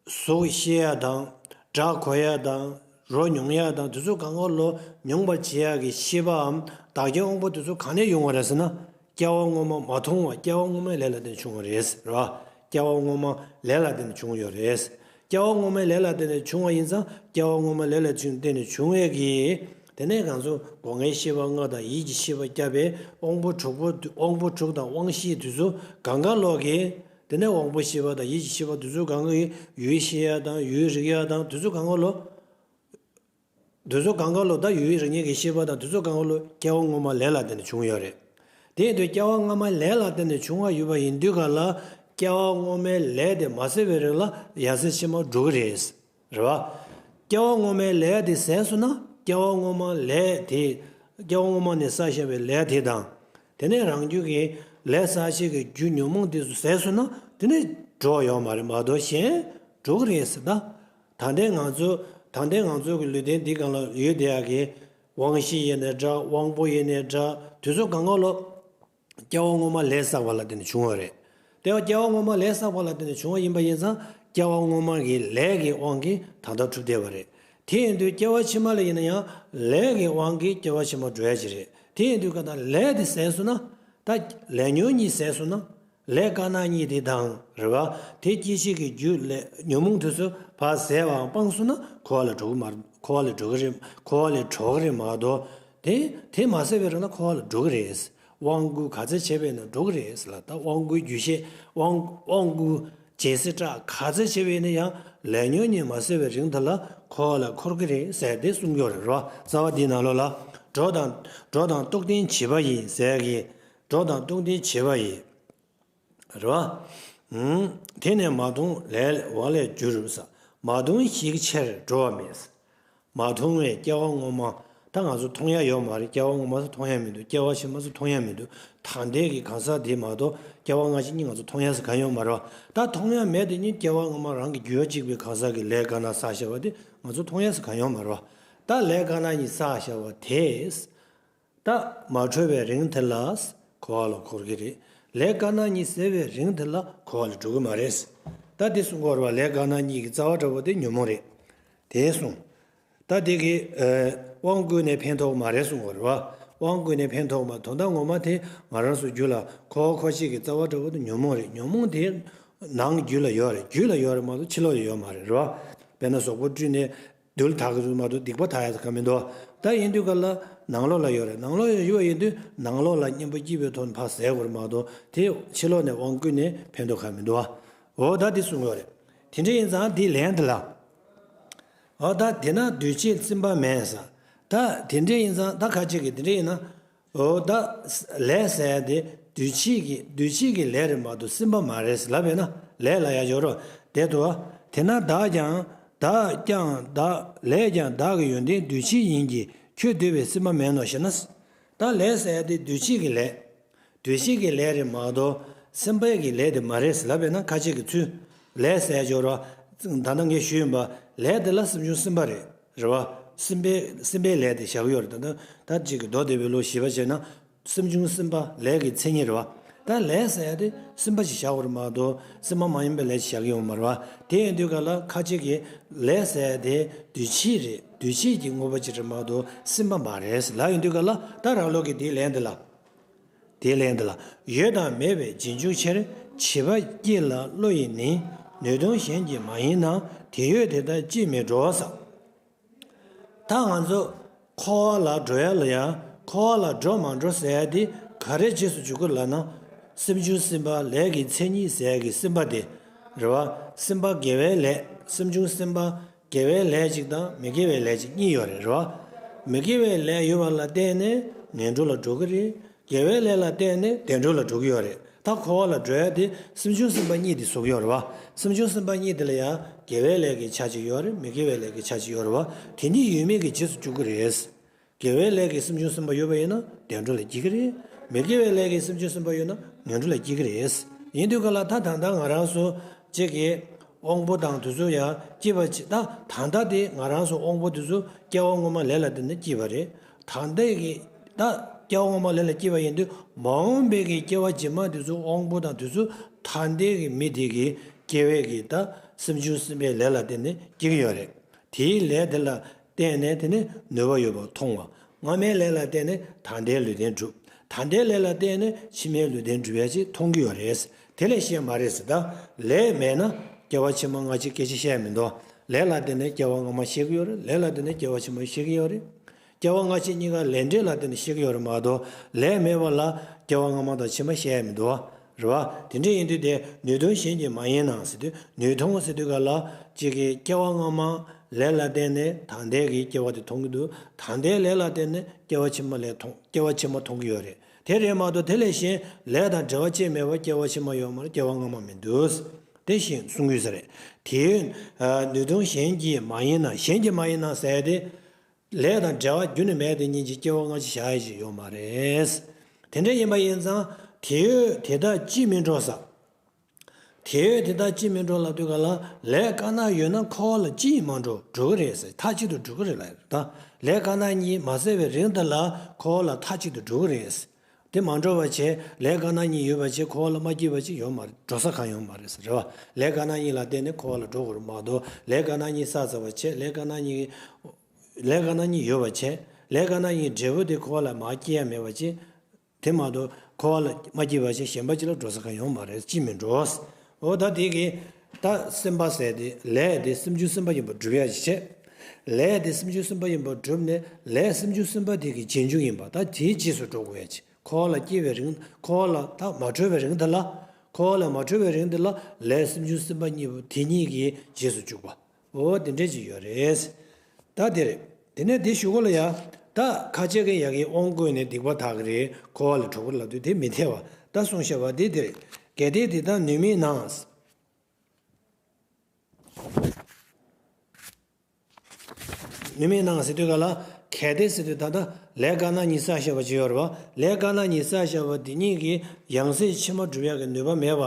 གཟུགས་ཤེས་ཡ་དང་། སྒྲ་གོ་ཡ་དང་། རོ་མྱོང་ཡ་དང་། དེ་ཚོ་གང་ག་ལོ་མྱོང་བར་བྱེད་ཡག་གི་ཤེས་པའམ་བདག་རྐྱེན་དབང་པོ་དེ་ཚོ་གང་ནས་ཡོང་བ་རེད་ཟེར་ན། སྐྱེ་བ་སྔོན་མ་མ་མཐོང་བ། སྐྱེ་བ་སྔོན་མའི་ལས་ལ་བརྟེན་ནས་བྱུང་བ་རེད། རེད་བ། སྐྱེ་བ་སྔོན་མ་ལས་ལ་བརྟེན་ནས་བྱུང་ཡོད་རེད། སྐྱེ་བ་སྔོན་མའི་ལས་ལ་བརྟེན་ནས་བྱུང་བ་ཡིན་ཙང་། སྐྱེ་བ་སྔོན་མའི་ལས་ལ་བརྟེན་ནས་བྱུང་བའི་གི། དེ་ནས་ང་ཚོ་སྒོ་ལྔའི་ཤེས་པ་ལྔ་དང་ཡིད་ཀྱི་ཤེས་པ་བརྒྱད་པའི་དབང་པོ་དྲུག་པོ། དབང་པོ་དྲུག་དང་དབང་ཤེས་དེ་ཚོ་གང་ག་ལོ་གི། དེ་ནས་དབང་པོ་ཤེས་པ་དང་ཡིད་ཀྱི་ཤེས་པ་དེ་ཚོ་གང་ག་གི་ཡུལ་ཤེས་ཡ་དང་ཡུལ་རིག་ཡ་དང་དེ་ཚོ་གང་ག་ལོ། དེ་ཚོ་གང་ག་ལོ། ད་ཡུལ་རིག་ཉེར་གྱི་ཤེས་པ་དང་དེ་ཚོ་གང་ག་ལོ་སྐྱེ་བ་སྔོན་མ་ལས་ལ་བརྟེན་ནས་བྱུང་ཡོད་རེད། དེ་ཡིན་དུས་སྐྱེ་བ་སྔ་མ་ལས་ལ་བརྟེན་ནས་བྱུང་བ་ཡོད་པ་ཡིན་དུས་ག་ལ། སྐྱེ་བ་སྔོན་མའི་ལས་དེ་མ་ཟད་པའི་རིང་ལ་ཡང་སྲིད་ཕྱི་མ་འགྲོ་གི་རེད། རེད་བ། སྐྱེ་བ་སྔོན་མའི་ལས་དེ་ཟད་སོང་ན། སྐྱེ་བ་སྔོན་མ་ལས་དེ། སྐྱེ་བ་སྔོན་མ་ནས་བསགས་བཞག་པའི་ལས་དེ་དང་། དེ་ནས་རང་རྒྱུད་ཀྱི་ལས་བསགས་བྱེད་ཀྱི་རྒྱུ་ཉོན་མོངས་དེ་ཚོ་ཟད་སོང་ན། དེ་ནས་འགྲོ་བ་ཡོད་མ་རེད་མ་གཏོགས་གཞན་འགྲོ་གི་རེད་ཟེར་ད། ད་ལྟའི་ང་ཚོ། ད་ལྟའི་ང་ཚོ་གི་ལུས་རྟེན་འདི་སྒང་ལ་ཡོད་བསྡད་ཡག་གི་དབང་ཤེས་ཡིན་ནའི་འདྲ། དབང་པོ་ཡིན་ནའི་འདྲ། དེ་ཚོ་གང་ག་ལོ། སྐྱེ་བ་སྔོན་མ་ལས་བསགས་པ་ལ་བརྟེན་ནས་བྱུང་བ་རེད། དེ་བ་སྐྱེ་བ་སྔོན་མ་ལས་བསགས་པ་ལ་བརྟེན་ནས་བྱུང་བ་ཡིན་པ་ཡིན་ཙང་། སྐྱེ་བ་སྔོན་མ་གི་ལས་ཀྱི་དབང་གིས་ད་ལྟ་གྲུབ་བསྡད་པ་རེད། དེ་ཡིན་དུས་སྐྱེ་བ་ཕྱི་མ་ལ་ཡིན་ན་ཡང་ལས་ཀྱི་དབང་གིས་སྐྱེ་བ་ཕྱི་མ་འགྲོ་ཡ་ཅིག་རེད། དེ་ཡིན་དུས་ག་ད་ལས་དེ་ཟད་སོང་ན། ད་ལས་ཉོན་གཉིས་ཟད་སོང་ན། ལས་དཀར་ནག་གཉིས་དེ་དང་། རེད་བ། དེ་སྐྱེད་བྱེད་ཀྱི་རྒྱུ་ལས་ཉོན་མོངས་དེ་ཚོ་ཕར་ཟད་པའམ་སྤངས་སོང་ན་འཁོར་བ་ལས་གྲོལ་གི་མ། འཁོར་བ་ལས་གྲོལ་གི་རེད། འཁོར་བ་ལས་གྲོལ་གི་རེད་མ་གཏོགས། དེ་དེ་མ་ཟད་པའི་རིང་ལ་འཁོར་བ་ལས་གྲོལ་གི་རེད། དབང་བསྐུར་ག་ཚད་བྱས་པ་ཡིན་ན་འགྲོ་གི་རེད་ཟེར་ལ། ད་དབང་བསྐུར་རྒྱུད་བཤད། དབང་དབང་བསྐུར་རྗེས་སུ་འབྲང་ག་ཚད་བྱས་པ་ཡིན་ན་ཡང་ལས་ཉོན་གཉིས་མ་ཟད་པའི་རིང་དེ་ལ་འཁོར་བ་ལས་འཁོར་གི་རེད་ཟེར་དེ་གསུང་གི་ཡོད་རེད། རེད་བ། རྩ་བ་འདིའི་ནང་ལོགས་ལ། འགྲོ་དང་། འགྲོ་དང་རྟོག་ལྡན་བྱིས་པ་ཡིས་ཟེར་གི། འགྲོ་དང་རྟོག་ལྡན་བྱིས་པ་ཡིས། རེད་བ། ཨུམ། དེ་ནས་མ་མཐོང་ལས་འོ་ལས་འགྱུར་ཟེར། མ་མཐོང་ཞིག་ཕྱིར་འགྲོ་བ་མེད། མ་མཐོང་བའི་སྐྱེ་བ་སྔོན་མ། ད་ང་ཚོ་མཐོང་ཡ་ཡོད་མ་རེད། སྐྱེ་བ་སྔོན་མ་ཚོ་མཐོང་ཡ་མི་འདུག། སྐྱེ་བ་ཕྱི་མ་ཚོ་མཐོང་ཡ་མི་འདུག། ད་ལྟའི་གི་གང་ཟག་དེ་མ་གཏོགས་སྐྱེ་བ་སྔ་ཕྱི་གཉིས་ང་ཚོ་མཐོང་ཡ་ཟེར་གང་ཡོད་མ་རེད་བ། ད་མཐོང་ཡ་མེད་དེ་གཉིས་སྐྱེ་བ་སྔོན་མ་རང་གི་རྒྱུད་གཅིག་པའི་གང་ཟག་གི་ལས་དཀར་ནག་བསགས་བཞག་པ་དེ་ང་ཚོ་མཐོང་ཡ་ཟེར་གང་ཡོད་མ་རེད་བ། ད་ལས་དཀར་ནག་གཉིས་བསགས་བཞག་པ་དེས། ད་མ་གྲོལ་བའི་རིང་དེ་ལ་འཁོར་བ་ལ་འཁོར་གྱི་རེད། ལས་དཀར་ནག་གཉིས་ཟད་པའི་རིང་དེ་ལ་འཁོར་བ་ལས་གྲོལ་གྱི་མ་རེད། ད་དེ་གསུང་གི་ཡོད་རེད་བ། ལས་དཀར་ནག་གཉིས་ཀྱི་རྩ་བ་འདྲ་བོ་དེ་ཉོན་མོངས་རེད། དེ་གསུངས། ད་དེ་གི་ཨ་དབང་བསྐུར་ནས་ཕན་ཐོགས་མ་རེད་གསུང་གི་ཡོད་རེད་བ། དབང་བསྐུར་ནས་ཕན་ཐོགས་མ། དོན་དག་ངོ་མ་དེ་ང་རང་ཚོ་རྒྱུད་ལ་འཁོར་བ་འཁོར་བྱེད་ཀྱི་རྩ་བ་འདྲ་བོ་དེ་ཉོན་མོངས་རེད། ཉོན་མོངས་དེ་ནང་རྒྱུད་ལ་ཡོད་རེད། རྒྱུད་ལ་ཡོད་རེད་མ་གཏོགས་ཕྱི་ལོགས་ལ་ཡོད་མ་རེད། རེད་བ། དཔེར་ན་གཟུགས་པོ་བཀྲུས་ནས། རྡུལ་དག་གི་མ་གཏོགས་སྡིག་པ་དག་ཡ་ཟེར་ག་མི་འདུག་བ། ད་ཡིན་དུས་ག་ལ་ནང་ལོགས་ལ་ཡོད་རེད། ནང་ལོགས་ལ་ཡོད་པ་ཡིན་དུས་ནང་ལོགས་ལ་གཉེན་པོ་སྐྱིད་པའི་ཐོག་ནས་ཕར་ཟད་དགོས་རེད་མ་གཏོགས་དེ་ཕྱི་ལོགས་ནས་དབང་བསྐུར་ནས་ཕན་ཐོགས་ག་མི་འདུག་བ། འོ་ད་དེ་གསུང་གི་ཡོད་རེད། དེ་འདྲ་ཡིན་ཙང་དེའི་ལན་དེ་ལ། འོ་ད་དེ་ན་འདུས་བྱས་བཙུན་པ་མེད་ཟེར། ད་དེ་འདྲ་ཡིན་ཙང་ད་ཁ་ཅིག་གིས་དེ་འདྲ་ཡིན་ན། འོ་ད་ལས་ཟེར་ཡ་དེ་འདུས་བྱས་ཀྱི་འདུས་བྱས་ཀྱི་ལས་རེད་མ་གཏོགས་སེམས་པ་མ་རེད་ལབ་ཡོད་ན་ལས་ལ་ཡ་སྦྱོར་རོ། དེ་དུ་བ། དེས་ན་བདག་ཀྱང་བདག་ཀྱང་བདག་ལས་ཀྱང་བདག་གི་ཡོན་ཏན་འདུས་བྱས་ཡིན་གྱི་ཁྱོད་འདུས་པའི་སེམས་པ་མེད་ནོ་ཞེ་ན། ད་ལས་ཟེར་ཡ་དེ་འདུས་བྱས་ཀྱི་ལས། འདུས་བྱས་ཀྱི་ལས་རེད་མ་གཏོགས་སེམས་པའི་གི་ལས་དེ་མ་རེད་ལབ་པས་ན་ཁ་ཅིག་གི་ཚུལ། ལས་ཟེར་སྦྱོར་བ། ད་ལྟ་ངས་ཞུས་ཡིན་པ། ལས་དེ་ལ་སེམས་བྱུང་སེམས་པ་རེད། རེད་བ། སེམས་པའི་སེམས་པའི་ལས་དེ་བཞག་གི་ཡོད་རེད། ད་ལྟ་ད་ཅིག་གི་མདོ་སྡེ་པའི་ལུགས་ཞིབ་པ་བྱས་ན། སེམས་བྱུང་སེམས་པ་ལས་ཀྱི་མཚན་ཉིད་རེད་བ། ད་ལས་ཟེར་ཡ་དེ་སེམས་པ་ཞིག་བཞག་དགོས་རེད་མ་གཏོགས་སེམས་པ་མ་ཡིན་པའི་ལས་ཞིག་བཞག་གི་ཡོད་མ་རེད་བ། དེ་ཡིན་དུས་ག་ལ་ཁ་ཅིག་གིས་ལས་ཟེར་ཡ་དེ་འདུས་བྱས་རེད། འདུས་བྱས་ཀྱི་དངོས་པོ་ཅིག་རེད་མ་གཏོགས་སེམས་པ་མ་རེད་ལབ་ཡོང་དུས་ག་ལ་ད་རང་ལུགས་ཀྱི་དེའི་ལན་དེ་ལ། དེའི་ལན་འདི་ལ། ཡོད་དང་མེད་པའི་རྗེས་འཇུག་ཕྱིར། བྱིས་པ་སྐྱེ་ལ་བློ་ཡིས་ནི། ནུས་ལྡན་གཞན་གྱིས་མ་ཡིན་ན། དེ་ཡོད་དེ་དག་ཅིས་མི་འགྲོ་ཟེར། ད་ང་ཚོ་འཁོར་བ་ལ་འགྲོ་ཡ་ལ་ཡ། འཁོར་བ་ལ་འགྲོ་མ་འགྲོ་ཟེར་ཡ་དེ་ག་རེ་རྗེས་སུ་འཇུག་གི་ལབ་ན། སེམས་བྱུང་སེམས་པ་ལས་ཀྱི་མཚན་ཉིད་ཟེར་ཡ་གི་སེམས་པ་དེ། རེད་བ། སེམས་པ་དགེ་བའི་ལས། སེམས་བྱུང་སེམས་པ། དགེ་བའི་ལས་གཅིག་དང་མི་དགེ་བའི་ལས་གཅིག་གཉིས་ཡོད་རེད། རེད་བ། མི་དགེ་བའི་ལས་ཡོད་པ་ལ་བརྟེན་ནས་ངན་འགྲོ་ལ་འགྲོ་གི་རེད། དགེ་བའི་ལས་ལ་བརྟེན་ནས་བདེ་འགྲོ་ལ་འགྲོ་གི་ཡོད་རེད། ད་འཁོར་བ་ལ་འགྲོ་ཡ་དེ་སེམས་བྱུང་སེམས་པ་གཉིས་དེ་བཟོ་གི་ཡོད་རེད་བ། སེམས་བྱུང་སེམས་པ་གཉིས་དེ་ལ་ཡང་དགེ་བའི་ལས་ཀྱི་ཆ་གཅིག་ཡོད་རེད། མི་དགེ་བའི་ལས་ཀྱི་ཆ་གཅིག་ཡོད་རེད་བ། དེ་གཉིས་ཡོད་མེད་ཀྱི་རྗེས་སུ་འཇུག་གི་རེད། དགེ་བའི་ལས་ཀྱི་སེམས་བྱུང་སེམས་པ་ཡོད་པ་ཡིན་ན་བདེ་འགྲོ་ལ་སྐྱེ་གི་རེད། མི་དགེ་བའི་ལས་ཀྱི་སེམས་བྱུང་སེམས་པ་ཡོད་ན་ངན་འགྲོ་ལ་སྐྱེ་གི་རེད། ཡིན་དུས་ག་ལ་ད་ད་ལྟ་ང་རང་ཚོ་གཅིག་གིས་དབང་པོ་དང་དེ་ཚོ་ཡང་སྐྱེ་བ་ཅིག་ད་ད་ལྟ་དེ་ང་རང་ཚོ་དབང་པོ་དེ་ཚོ་སྐྱེ་བ་སྔོན་མ་ལས་ལ་བརྟེན་ནས་སྐྱེས་པ་རེད། ད་ལྟའི་གི་ད་སྐྱེ་བ་སྔོན་མ་ལས་ལ་སྐྱེས་པ་ཡིན་དུས་མ་འོངས་པའི་གི་སྐྱེ་བ་རྗེས་མ་དེ་ཚོ་དབང་པོ་དང་དེ་ཚོ་ད་ལྟའི་གི་མི་དེ་གི་སྐྱེ་བའི་གི་ད་སེམས་བྱུང་སེམས་པའི་ལས་ལ་བརྟེན་ནས་སྐྱེ་གི་ཡོད་རེད། དེའི་ལས་དེ་ལ་བརྟེན་ནས་དེ་ནི་ནུས་པ་ཡོད་པ་མཐོང་བ། སྔ་མའི་ལས་ལ་བརྟེན་ནས་ད་ལྟའི་ལུས་རྟེན་འགྲུབ། ད་ལྟའི་ལས་ལ་བརྟེན་ནས་ཕྱི་མའི་ལུས་རྟེན་འགྲུབ་ཡ་ཅིག་མཐོང་གི་ཡོད་རེད། དེ་ལས་ཤེས་མ་རེད་ཟེར། ད་ལས་མེད་ན་སྐྱེ་བ་ཕྱི་མ་སྔ་ཕྱི་སྐད་ཆ་བཤད་ཡ་མི་འདུག་ལས་ལ་བརྟེན་ནས་སྐྱེ་བ་སྔ་མ་ཤེས་ཀྱི་ཡོད་རེད། ལས་ལ་བརྟེན་ནས་སྐྱེ་བ་ཕྱི་མ་ཤེས་ཀྱི་ཡོད་རེད། སྐྱེ་བ་སྔ་ཕྱི་གཉིས་ཀ་ལས་འབྲས་ལ་བརྟེན་ནས་ཤེས་ཀྱི་ཡོད་རེད་མ་གཏོགས་ལས་མེད་པ་ལ་སྐྱེ་བ་སྔ་མ་དང་ཕྱི་མ་བཤད་ཡ་མི་འདུག་རེད་བ། དེ་འདྲ་ཡིན་དུས་དེ་ནུས་ལྡན་གཞན་གྱིས་མ་ཡིན་ན་ཟེར་དུས་ནུས་མཐོང་ཟེར་དུས་ག་ལ་གཅིག་གིས་སྐྱེ་བ་སྔ་མ་ལས་ལ་བརྟེན་ནས་ད་ལྟའི་གི་སྐྱེ་བ་དེ་མཐོང་གི་འདུག་ད་ལྟའི་ལས་ལ་བརྟེན་ནས་སྐྱེ་བ་ཕྱི་མ་ལས་མཐོང་སྐྱེ་བ་ཕྱི་མ་མཐོང་གི་ཡོད་རེད། དེ་རེད་མ་གཏོགས་དེ་ལས་གཞན་ལས་དང་འབྲེལ་བ་ཅིག་མེད་པར་སྐྱེ་བ་ཕྱི་མ་ཡོད་མ་རེད། སྐྱེ་བ་སྔ་མ་མི་འདུག་དེ་བཞིན་གསུང་གི་ཡོད་ས་རེད། དེ་ཡོད་ནུས་ལྡན་གཞན་གྱིས་མ་ཡིན་ན། གཞན་གྱིས་མ་ཡིན་ན་ཟེར་ཡ་དེ། ལས་དང་འབྲེལ་བ་རྒྱུ་ནི་མེད་དེ་ཉིད་ཀྱི་སྐྱེ་བ་སྔ་ཕྱི་བཞག་ཡ་ཞིག་ཡོད་མ་རེད། དེ་འདྲ་ཡིན་པ་ཡིན་ཙང་དེ་ཡོད་དེ་དག་ཅིས་མི་འགྲོ་ཟེར། དེ་ཡོད་དེ་དག་ཅིས་མི་འགྲོ་ལབ་དུས་ག་ལ་ལས་དཀར་ནག་ཡོད་ན་འཁོར་བ་ལ་ཅིས་མ་འགྲོ། འགྲོ་གི་རེད་ཟེར། མཐའ་གཅིག་ཏུ་འགྲོ་གི་རེད་ལབ་ཡོད་ད། ལས་དཀར་ནག་གཉིས་མ་ཟད་པའི་རིང་དེ་ལ་འཁོར་བ་ལ་མཐའ་གཅིག་ཏུ་འགྲོ་གི་རེད། དེ་མ་འགྲོ་བ་བྱས་ལས་དཀར་ནག་གཉིས་ཡོད་པ་བྱས་འཁོར་བ་ལ་མ་སྐྱེས་པ་ཅིག་ཡོད་མ་རེད། འགྲོ་ས་གང་ཡོད་མ་རེད་ཟེར་རེད་བ། ལས་དཀར་ནག་གཉིས་ལ་བརྟེན་ནས་འཁོར་བ་ལ་འགྲོ་དགོས་རེད་མ་གཏོགས་ལས་དཀར་ནག་གཉིས་བསགས་ཚར་བ་བྱས་ལས་དཀར་ནག་གཉིས། ལས་དཀར་ནག་གཉིས་ཡོད་པ་བྱས། ལས་དཀར་ནག་གཉིས་འབྲས་བུ་དེ་འཁོར་བ་ལ་མ་སྐྱེ་ཡ་མེད་པ་བྱས། དེ་མ་གཏོགས་འཁོར་བ་ལ་མ་སྐྱེས་པ་བྱས་གཞན་པ་ཅིག་ལ་འགྲོ་ས་གང་ཡོད་མ་རེད། ཅིས་མི་འགྲོ། འོ་ད་དེ་གི་ད་སེམས་པ་ཟེར་དེ་ལས་དེ་སེམས་བྱུང་སེམས་པ་ཡིན་པ་སྒྲུབ་ཡ་ཞིག་བྱས། ལས་དེ་སེམས་བྱུང་སེམས་པ་ཡིན་པ་བསྒྲུབས་ནས་ལས་སེམས་བྱུང་སེམས་པ་དེ་གི་རྗེས་འཇུག་ཡིན་པ་ད་དེའི་རྗེས་སུ་འགྲོ་དགོས་ཡ་ཅིག་འཁོར་བ་ལ་སྐྱེ་བའི་རིང་འཁོར་བ་ལ་ད་མ་གྲོལ་བའི་རིང་དེ་ལ། འཁོར་བ་ལ་མ་གྲོལ་བའི་རིང་དེ་ལ་ལས་སེམས་བྱུང་སེམས་པ་གཉིས་པོ་དེ་གཉིས་ཀྱི་རྗེས་སུ་འཇུག་པ། འོ་དེ་འདྲས་ཅིག་ཡོད་རེད། ད་དེ་རེད། དེ་ནས་དེ་གཞུག་གུ་ལ་ཡ། ད་ཁ་ཆེ་གི་ཡ་གི་དབང་བསྐུར་ནས་སྡིག་པ་དག་གི་རེད། འཁོར་བ་ལས་གྲོལ་གི་རེད་ལབ་དུས་དེ་མི་འཐད་པ། ད་གསུངས་བཞག་པ་དེ་དེ་རེད། གལ་ཏེ་དེ་ལྟར་ནུས་མེད་ན། ནུས་མེད་ན་ཟེར་དུས་ག་ལ། གལ་ཏེ་ཟེར་དུས་ད་ལྟ་ལས་དཀར་ནག་གཉིས་བསགས་བཞག་པ་ཅིག་ཡོད་རེད་པ། ལས་དཀར་ནག་གཉིས་བསགས་བཞག་པ་འདི་གཉིས་ཀྱིས་ཡང་སྲིད་ཕྱི་མ་སྒྲུབ་ཡག་གི་ནུས་པ་མེད་པ།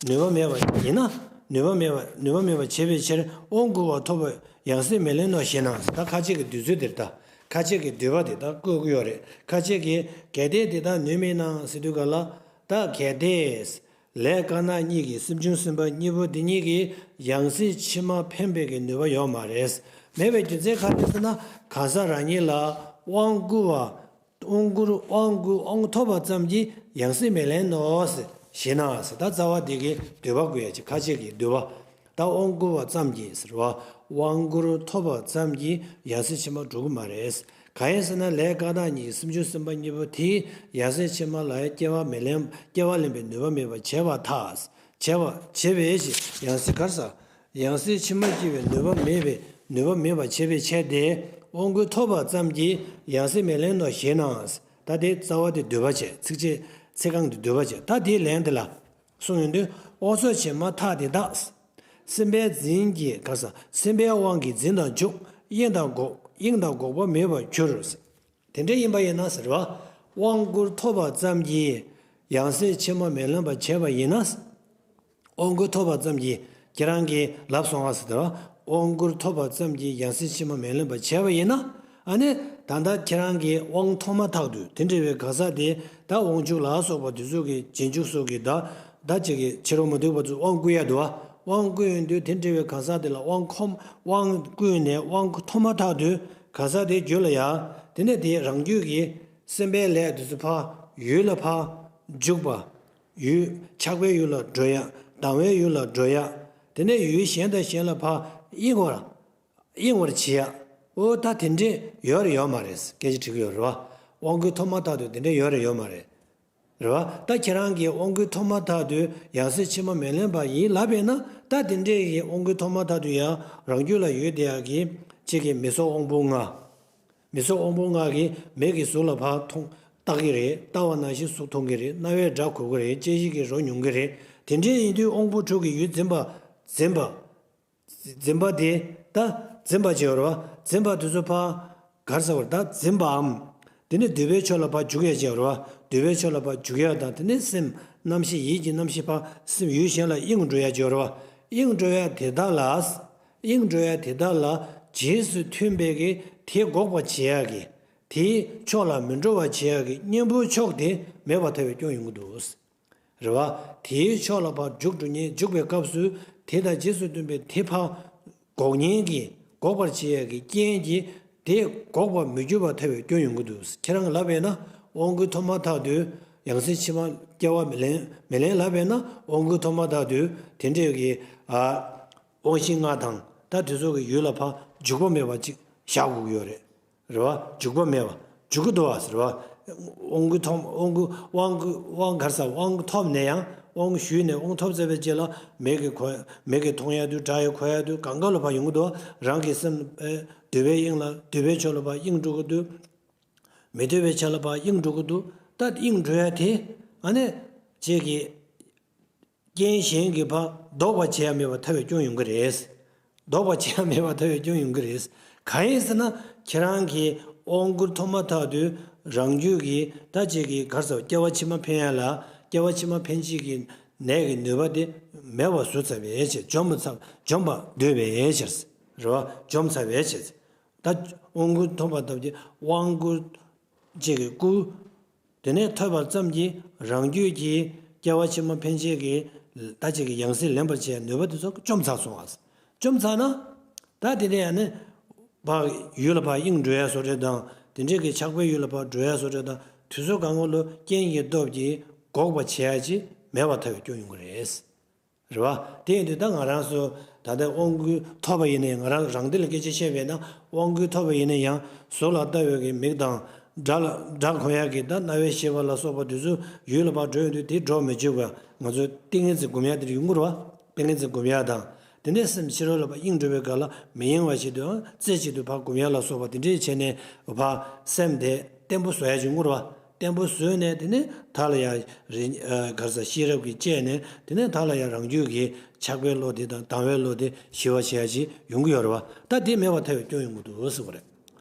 ནུས་པ་མེད་པ་ཡིན་ན། ནུས་པ་མེད་པ་ནུས་པ་མེད་པ་བྱེད་པའི་ཕྱིར་དབང་བསྐུར་བ་ཐོབ་པ་ཡང་སྲིད་མི་ལེན་ནོ་ཞེ་ན། ད་ཁ་ཆེ་གི་འདོད་ཚུལ་དེར་ད། ཁ་ཆེ་གི་འདོད་པ་དེ་ད་བཀོད་ཀྱི་ཡོད་རེད། ཁ་ཆེ་གི་གལ་ཏེ་དེ་ལྟར་ནུས་མེད་ན་ཟེར་དུས་ག་ལ། ད་གལ་ཏེ། ལས་དཀར་ནག་གཉིས་ཀྱི་སེམས་བྱུང་སེམས་པ་གཉིས་པོ་འདི་གཉིས་ཀྱིས་ཡང་སྲིད་ཕྱི་མ་འཕེན་པའི་གི་ནུས་པ་ཡོད་མ་རེད། མེད་པའི་རྒྱུ་མཚན་ག་རེ་ཟེར་ན། གང་ཟག་རང་ཉིད་ལ་དབང་བསྐུར་བ། དབང་བསྐུར་དབང་བསྐུར་དབང་ཐོབ་པ་ཙམ་གྱིས་ཡང་སྲིད་མི་ལེན་ནོ་ཞེ་ན། ད་རྩ་བ་འདི་གི་འདོད་པ་དགོས་ཡ་ཅིག་ཁ་ཆེ་གི་འདོད་པ། ད་དབང་བསྐུར་བ་ཙམ་གྱིས་ཟེར་བ། དབང་བསྐུར་ཐོབ་པ་ཙམ་གྱིས་ཡང་སྲིད་ཕྱི་མ་འགྲོ་གི་མ་རེད། གང་ཡིན་ཟེར་ན་ལས་དཀར་ནག་གཉིས་ཀྱི་སེམས་བྱུང་སེམས་པ་གཉིས་པོ་དེས་ཡང་སྲིད་ཕྱི་མ་ལ་ཡང་སྐྱེ་བ་མི་ལེན་སྐྱེ་བ་ལེན་པའི་ནུས་པ་མེད་པ་བྱས་པ་ཐག་བྱས་པ་བྱས་པའི་ཕྱིར་ཡང་སྲིད་གར་ས། ཡང་སྲིད་ཕྱི་མ་སྐྱེ་བའི་ནུས་པ་མེད་པའི་ནུས་པ་མེད་པ་བྱས་པའི་ཕྱིར་ཏེ། དབང་བསྐུར་ཐོབ་པ་ཙམ་གྱིས་ཡང་སྲིད་མི་ལེན་ནོ་ཞེ་ན། ད་དེ་རྩ་བ་དེ་སྡུད་པ་བྱས། ཚིགས་བཅད་ཚིག་རྐང་དེ་སྡུད་པ་བྱས། ད་དེའི་ལན་དེ་ལ་གསུངས་ཡོང་དུས། དབང་ཚོགས་བྱེ་སྨྲ་ཐགས་དེ་དག། སེམས་པའི་འཛིན་གྱི་ག་ས། སེམས་པའི་དབང་གིས་འཛིན་དང་འཇུག། གཡེང་དང་འགོག་གཡེང་དང་འགོག་པ་མེད་པར་གྱུར། དེ་འདྲ་ཡིན་པ་ཡིན་ན་ཟེར་བ། དབང་བསྐུར་ཐོབ་པ་ཙམ་གྱིས་ཡང་སྲིད་ཕྱི་མ་མི་ལེན་པར་བྱས་པ་ཡིན་ན། དབང་བསྐུར་ཐོབ་པ་ཙམ་གྱིས་ཁྱེད་རང་གིས་ལབ་སོང་ང་ཟེར་དུས། དབང་བསྐུར་ཐོབ་པ་ཙམ་གྱིས་ཡང་སྲིད་ཕྱི་མ་མི་ལེན་པར་བྱས་པ་ཡིན་ན། ཨ་ནི་ད་ལྟ་ཁྱེད་རང་གིས་དབང་ཐོབ་མ་ཐག་ཏུ་དེ་འདྲ་བའི་གང་ཟག་དེ་ད་དབང་ཕྱུག་ལ་སོགས་པ་དེ་ཚོ་གི་རྗེས་འཇུག་སོགས་ཀྱིས་ད་ད་ཅིག་གི་ཕྱི་རོལ་མུ་སྟེགས་པ་ཚོས་དབང་བསྐུར་ཡ་འདུག་བ། དབང་བསྐུར་ཡོང་དུས་དེ་འདྲ་བའི་གང་ཟག་དེ་ལ་དབང་ཁོམ་དབང་བསྐུར་ནས་དབང་ཐོབ་མ་ཐག་ཏུ་གང་ཟག་དེའི་རྒྱུད་ལ་ཡ། དེ་ནས་དེ་རང་རྒྱུད་ཀྱི་སེམས་པའི་ལས་དེ་ཚོ་ཕར་ཡུལ་ལ་ཕར་འཇུག་པ། ཡུལ། ཆགས་པའི་ཡུལ་ལ་འགྲོ་ཡ། སྡང་བའི་ཡུལ་ལ་འགྲོ་ཡ། དེ་ནས་ཡུལ་གཞན་དང་གཞན་ལ་ཕར་གཡེང་བར། གཡེང་བར་བྱེད་ཡ། ཨོ་ད་དེ་འདྲས་ཡོད་རེད་ཡོད་མ་རེད། སྐད་ཆ་དྲི་གི་ཡོད་རེད་བ། དབང་བསྐུར་ཐོབ་མ་ཐག་ཏུ་དེ་འདྲས་ཡོད་རེད་ཡོད་མ་རེད། རེད་བ། ད་ཁྱེད་རང་གིས་དབང་བསྐུར་ཐོབ་མ་ཐག་ཏུ་ཡང་སྲིད་ཕྱི་མ་མི་ལེན་པ་ཡིན་ལབ་པས་ན། ད་དེ་འདྲས་ཀྱི་དབང་བསྐུར་ཐོབ་མ་ཐག་ཏུ་ཡང་རང་རྒྱུད་ལ་ཡོད་དེ་ཡག་གི་ཅིག་གི་མིག་སོགས་དབང་པོ་ལྔ། མིག་སོགས་དབང་པོ་ལྔ་གིས་མིག་གིས་གཟུགས་ལ་ཕར་མཐོང་ལྟ་གི་རེད། ལྟ་བ་ནང་བཞིན་གཟུགས་མཐོང་གི་རེད། རྣ་བས་སྒྲ་གོ་གི་རེད། ལྕེ་ཞིག་གིས་རོ་མྱོང་གི་རེད། དེ་འདྲས་ཡིན་དུས་དབང་པོ་དྲུག་གི་ཡུལ་འཛིན་པ། འཛིན་པ། འཛིན་པ་དེ་ད་འཛིན་པ་ཅིག་ཡོད་རེད་བ། འཛིན་པ་དེ་ཚོ་ཕར་ག་རེ་ཟེར་བ་རེད། ད་འཛིན་པའམ། དེ་ནས་འདོད་པའི་ཕྱོགས་ལ་ཕར་འཇུག་ཡ་ཅིག་ཡོད་རེད་བ། འདོད་པའི་ཕྱོགས་ལ་ཕར་འཇུག་ཡ་དང་། དེ་ནས་སེམས་རྣམ་ཤེས་ཡིད་ཀྱི་རྣམ་ཤེས་ཕར་སེམས་ཡུལ་གཞན་ལ་གཡེང་འགྲོ་ཡ་ཅིག་ཡོད་རེད་བ། གཡེང་འགྲོ་ཡ་དེ་དག་ལ། གཡེང་འགྲོ་ཡ་དེ་དག་ལ་རྗེས་སུ་མཐུན་པའི་གི་དེ་འགོག་པར་བྱེད་ཡ་གི། དེའི་ཕྱོགས་ལ་མི་འགྲོ་བར་བྱེད་ཡ་གི་གཉེན་པོའི་ཕྱོགས་དེ་མེད་པར་ཐལ་བའི་སྐྱོན་ཡོང་གི་འདུག། རེད་བ། དེའི་ཕྱོགས་ལ་ཕར་འཇུག་འགྲོ་མཁན། འཇུག་པའི་སྐབས་སུ་དེ་དང་རྗེས་སུ་མཐུན་པའི་དེ་ཕར་འགོག་མཁན་གྱི། འགོག་པར་བྱེད་ཡས་ཀྱི་རྐྱེན་གྱིས་དེ་འགོག་པར་མི་འགྱུར་བར་ཐལ་བའི་སྐྱོན་ཡོང་གི་འདུག། ཁྱེད་རང་གིས་ལབ་པས་ན། དབང་བསྐུར་ཐོབ་མ་ཐག་ཏུ་ཡང་སྲིད་ཕྱི་མ་སྐྱེ་བ་མི་ལེན། མི་ལེན་ལབ་པས་ན། དབང་བསྐུར་ཐོབ་མ་ཐག་ཏུ་དེ་འདྲས་ཀྱི། ཨ། དབང་ཤེས་ལྔ་དང་ད་དེ་ཚོ་གི་ཡུལ་ལ་ཕར་འཇུག་པ་མེད་པ་ཅིག་བཞག་དགོས་ཀྱི་ཡོད་རེད། རེད་བ། འཇུག་པ་མེད་པ། འཇུག་གི་འདུག་བ་ཟེར་བ། དབང་བསྐུར་ཐོབ། དབང་བསྐུར། དབང་བསྐུར། དབང་ག་རེ་ཟེར། དབང་ཐོབ་ནས་ཡང་། དབང་ཞུས་ནས་དབང་ཐོབ་ཚར་བའི་རྗེས་ལ་མིག་གིས་གོ། མིག་གིས་མཐོང་ཡ་དུས། སྒྲ་ཡིས་གོ་ཡ་དུས། གང་ག་ལ་ཕར་ཡོང་གི་འདུག་བ། རང་གི་སེམས། ཨེ། འདོད་པའི་དབྱིངས་ལ། འདོད་པའི་ཕྱོགས་ལ་ཕར་གཡེང་འགྲོ་གི་འདུག། མི་འདོད་པའི་ཆ་ལ་ཕར་གཡེང་འགྲོ་གི་འདུག། ད་གཡེང་འགྲོ་ཡ་དེ། ཨ་ནི་ཅིག་གི། རྐྱེན་གཞན་གྱིས་ཕར་ལྡོག་པར་བྱེད་ཡ་མེད་པར་ཐལ་བའི་སྐྱོན་ཡོང་གི་རེད། ལྡོག་པར་བྱེད་ཡ་མེད་པར་ཐལ་བའི་སྐྱོན་ཡོང་གི་རེད། གང་ཡིན་ཟེར་ན། ཁྱེད་རང་གིས་དབང་བསྐུར་ཐོབ་མ་ཐག་ཏུ་རང་རྒྱུད་ཀྱི་ད་ཅིག་གི་ག་རེ་ཟེར། སྐྱེ་བ་ཕྱི་མ་འཕེན་ཡ་ལ། སྐྱེ་བ་ཕྱི་མ་འཕེན་བྱེད་ཀྱི་ནད་ཀྱི་ནུས་པ་དེ་མེད་པར་བཟོས་ཚར་བའི་ཕྱིར། འཇོམས་ཚར། འཇོམས་པར་འདོད་པའི་ཕྱིར། རེད་བ། འཇོམས་ཚར་བའི་ཕྱིར། ད་དབང་བསྐུར་ཐོབ་པ་ཐག་ཏུ་དབང་བསྐུར་ཅིག་གི་བསྐུར། དེ་ནས་ཐོབ་པ་ཙམ་གྱིས་རང་རྒྱུད་ཀྱི་སྐྱེ་བ་ཕྱི་མ་འཕེན་བྱེད་ཀྱི་ད་ཅིག་གི་ཡང་སྲིད་ལེན་པར་བྱེད་ནུས་པ་དེ་ཚོ་བཅོམ་ཚར་སོང་བ། བཅོམ་ཚར་ན། ད་དེ་ནས་ཡང་ནི་ཕར་ཡུལ་ལ་ཕར་གཡེང་འགྲོ་ཡ་བཟོ་འདྲ་དང་། དེ་འདྲའི་གི་ཆགས་པའི་ཡུལ་ལ་ཕར་འགྲོ་ཡ་བཟོ་འདྲ་དང་། དུས་ཚོད་གང་བོ་ལ་རྐྱེན་གྱི་སྟོབས་ཀྱིས་འགོག་པར་བྱེད་ཡ་ཅིག་མེད་པར་ཐལ་བའི་སྐྱོན་ཡོང་གི་རེད། རེད་བ། དེ་ཡིན་དུས་ད་ང་རང་ཚོ་ད་ལྟ་དབང་བསྐུར་ཐོབ་པ་ཡིན་ནའི། ང་རང་རང་སྡེ་ལ་སྐད་ཆ་བཤད་པས་ན། དབང་བསྐུར་ཐོབ་པ་ཡིན་ན་ཡང་གཟུགས་ལ་ལྟ་བའི་གི་མིག་དང་། སྒྲ་ལ། སྒྲ་གོ་ཡ་གི་ད་རྣ་བའི་ཤེས་པ་ལ་སོགས་པ་དེ་ཚོ་ཡུལ་ལ་ཕར་འགྲོ་ཡོང་དུས་དེ་འགྲོ་མི་བཅུག་པ། ང་ཚོ་ཏིང་ངེ་འཛིན་སྒོམ་ཡ་དེ་ཡོང་གི་རེད་བ། ཏིང་ངེ་འཛིན་སྒོམ་ཡ་དང་། དེ་ནས་སེམས་ཕྱི་རོལ་ལ་ཕར་གཡེང་འགྲོ་བའི་སྐབས་ལ་མི་གཡེང་བ་ཞིག་ཏུ། རྩེ་གཅིག་ཏུ་ཕར་སྒོམ་ཡ་ལ་སོགས་པ་དེ་འདྲས་བྱས་ནས་ཕར་སེམས་དེ་བརྟན་པོ་བཟོ་ཡ་ཅིག་ཡོང་གི་རེད་བ། བརྟན་པོ་བཟོས་ནས་དེ་ནས་མཐའ་ལ་ཡ་རེ། ཨ། ག་རེ་ཟེར། ཤེས་རབ་ཀྱིས་དཔྱད་ནས་དེ་ནས་མཐའ་ལ་ཡ་རང་རྒྱུད་ཀྱི་ཆགས་པའི་བློ་དེ་དང་སྡང་བའི་བློ་དེ་ཞི་བ་བྱེད་ཡ་ཅིག་ཡོང་གི་ཡོད་རེད་བ། ད་དེ་མེད་པར་ཐལ་བའི་སྐྱོན་ཡོང་གི་འདུག་ཟེར་བ་རེད།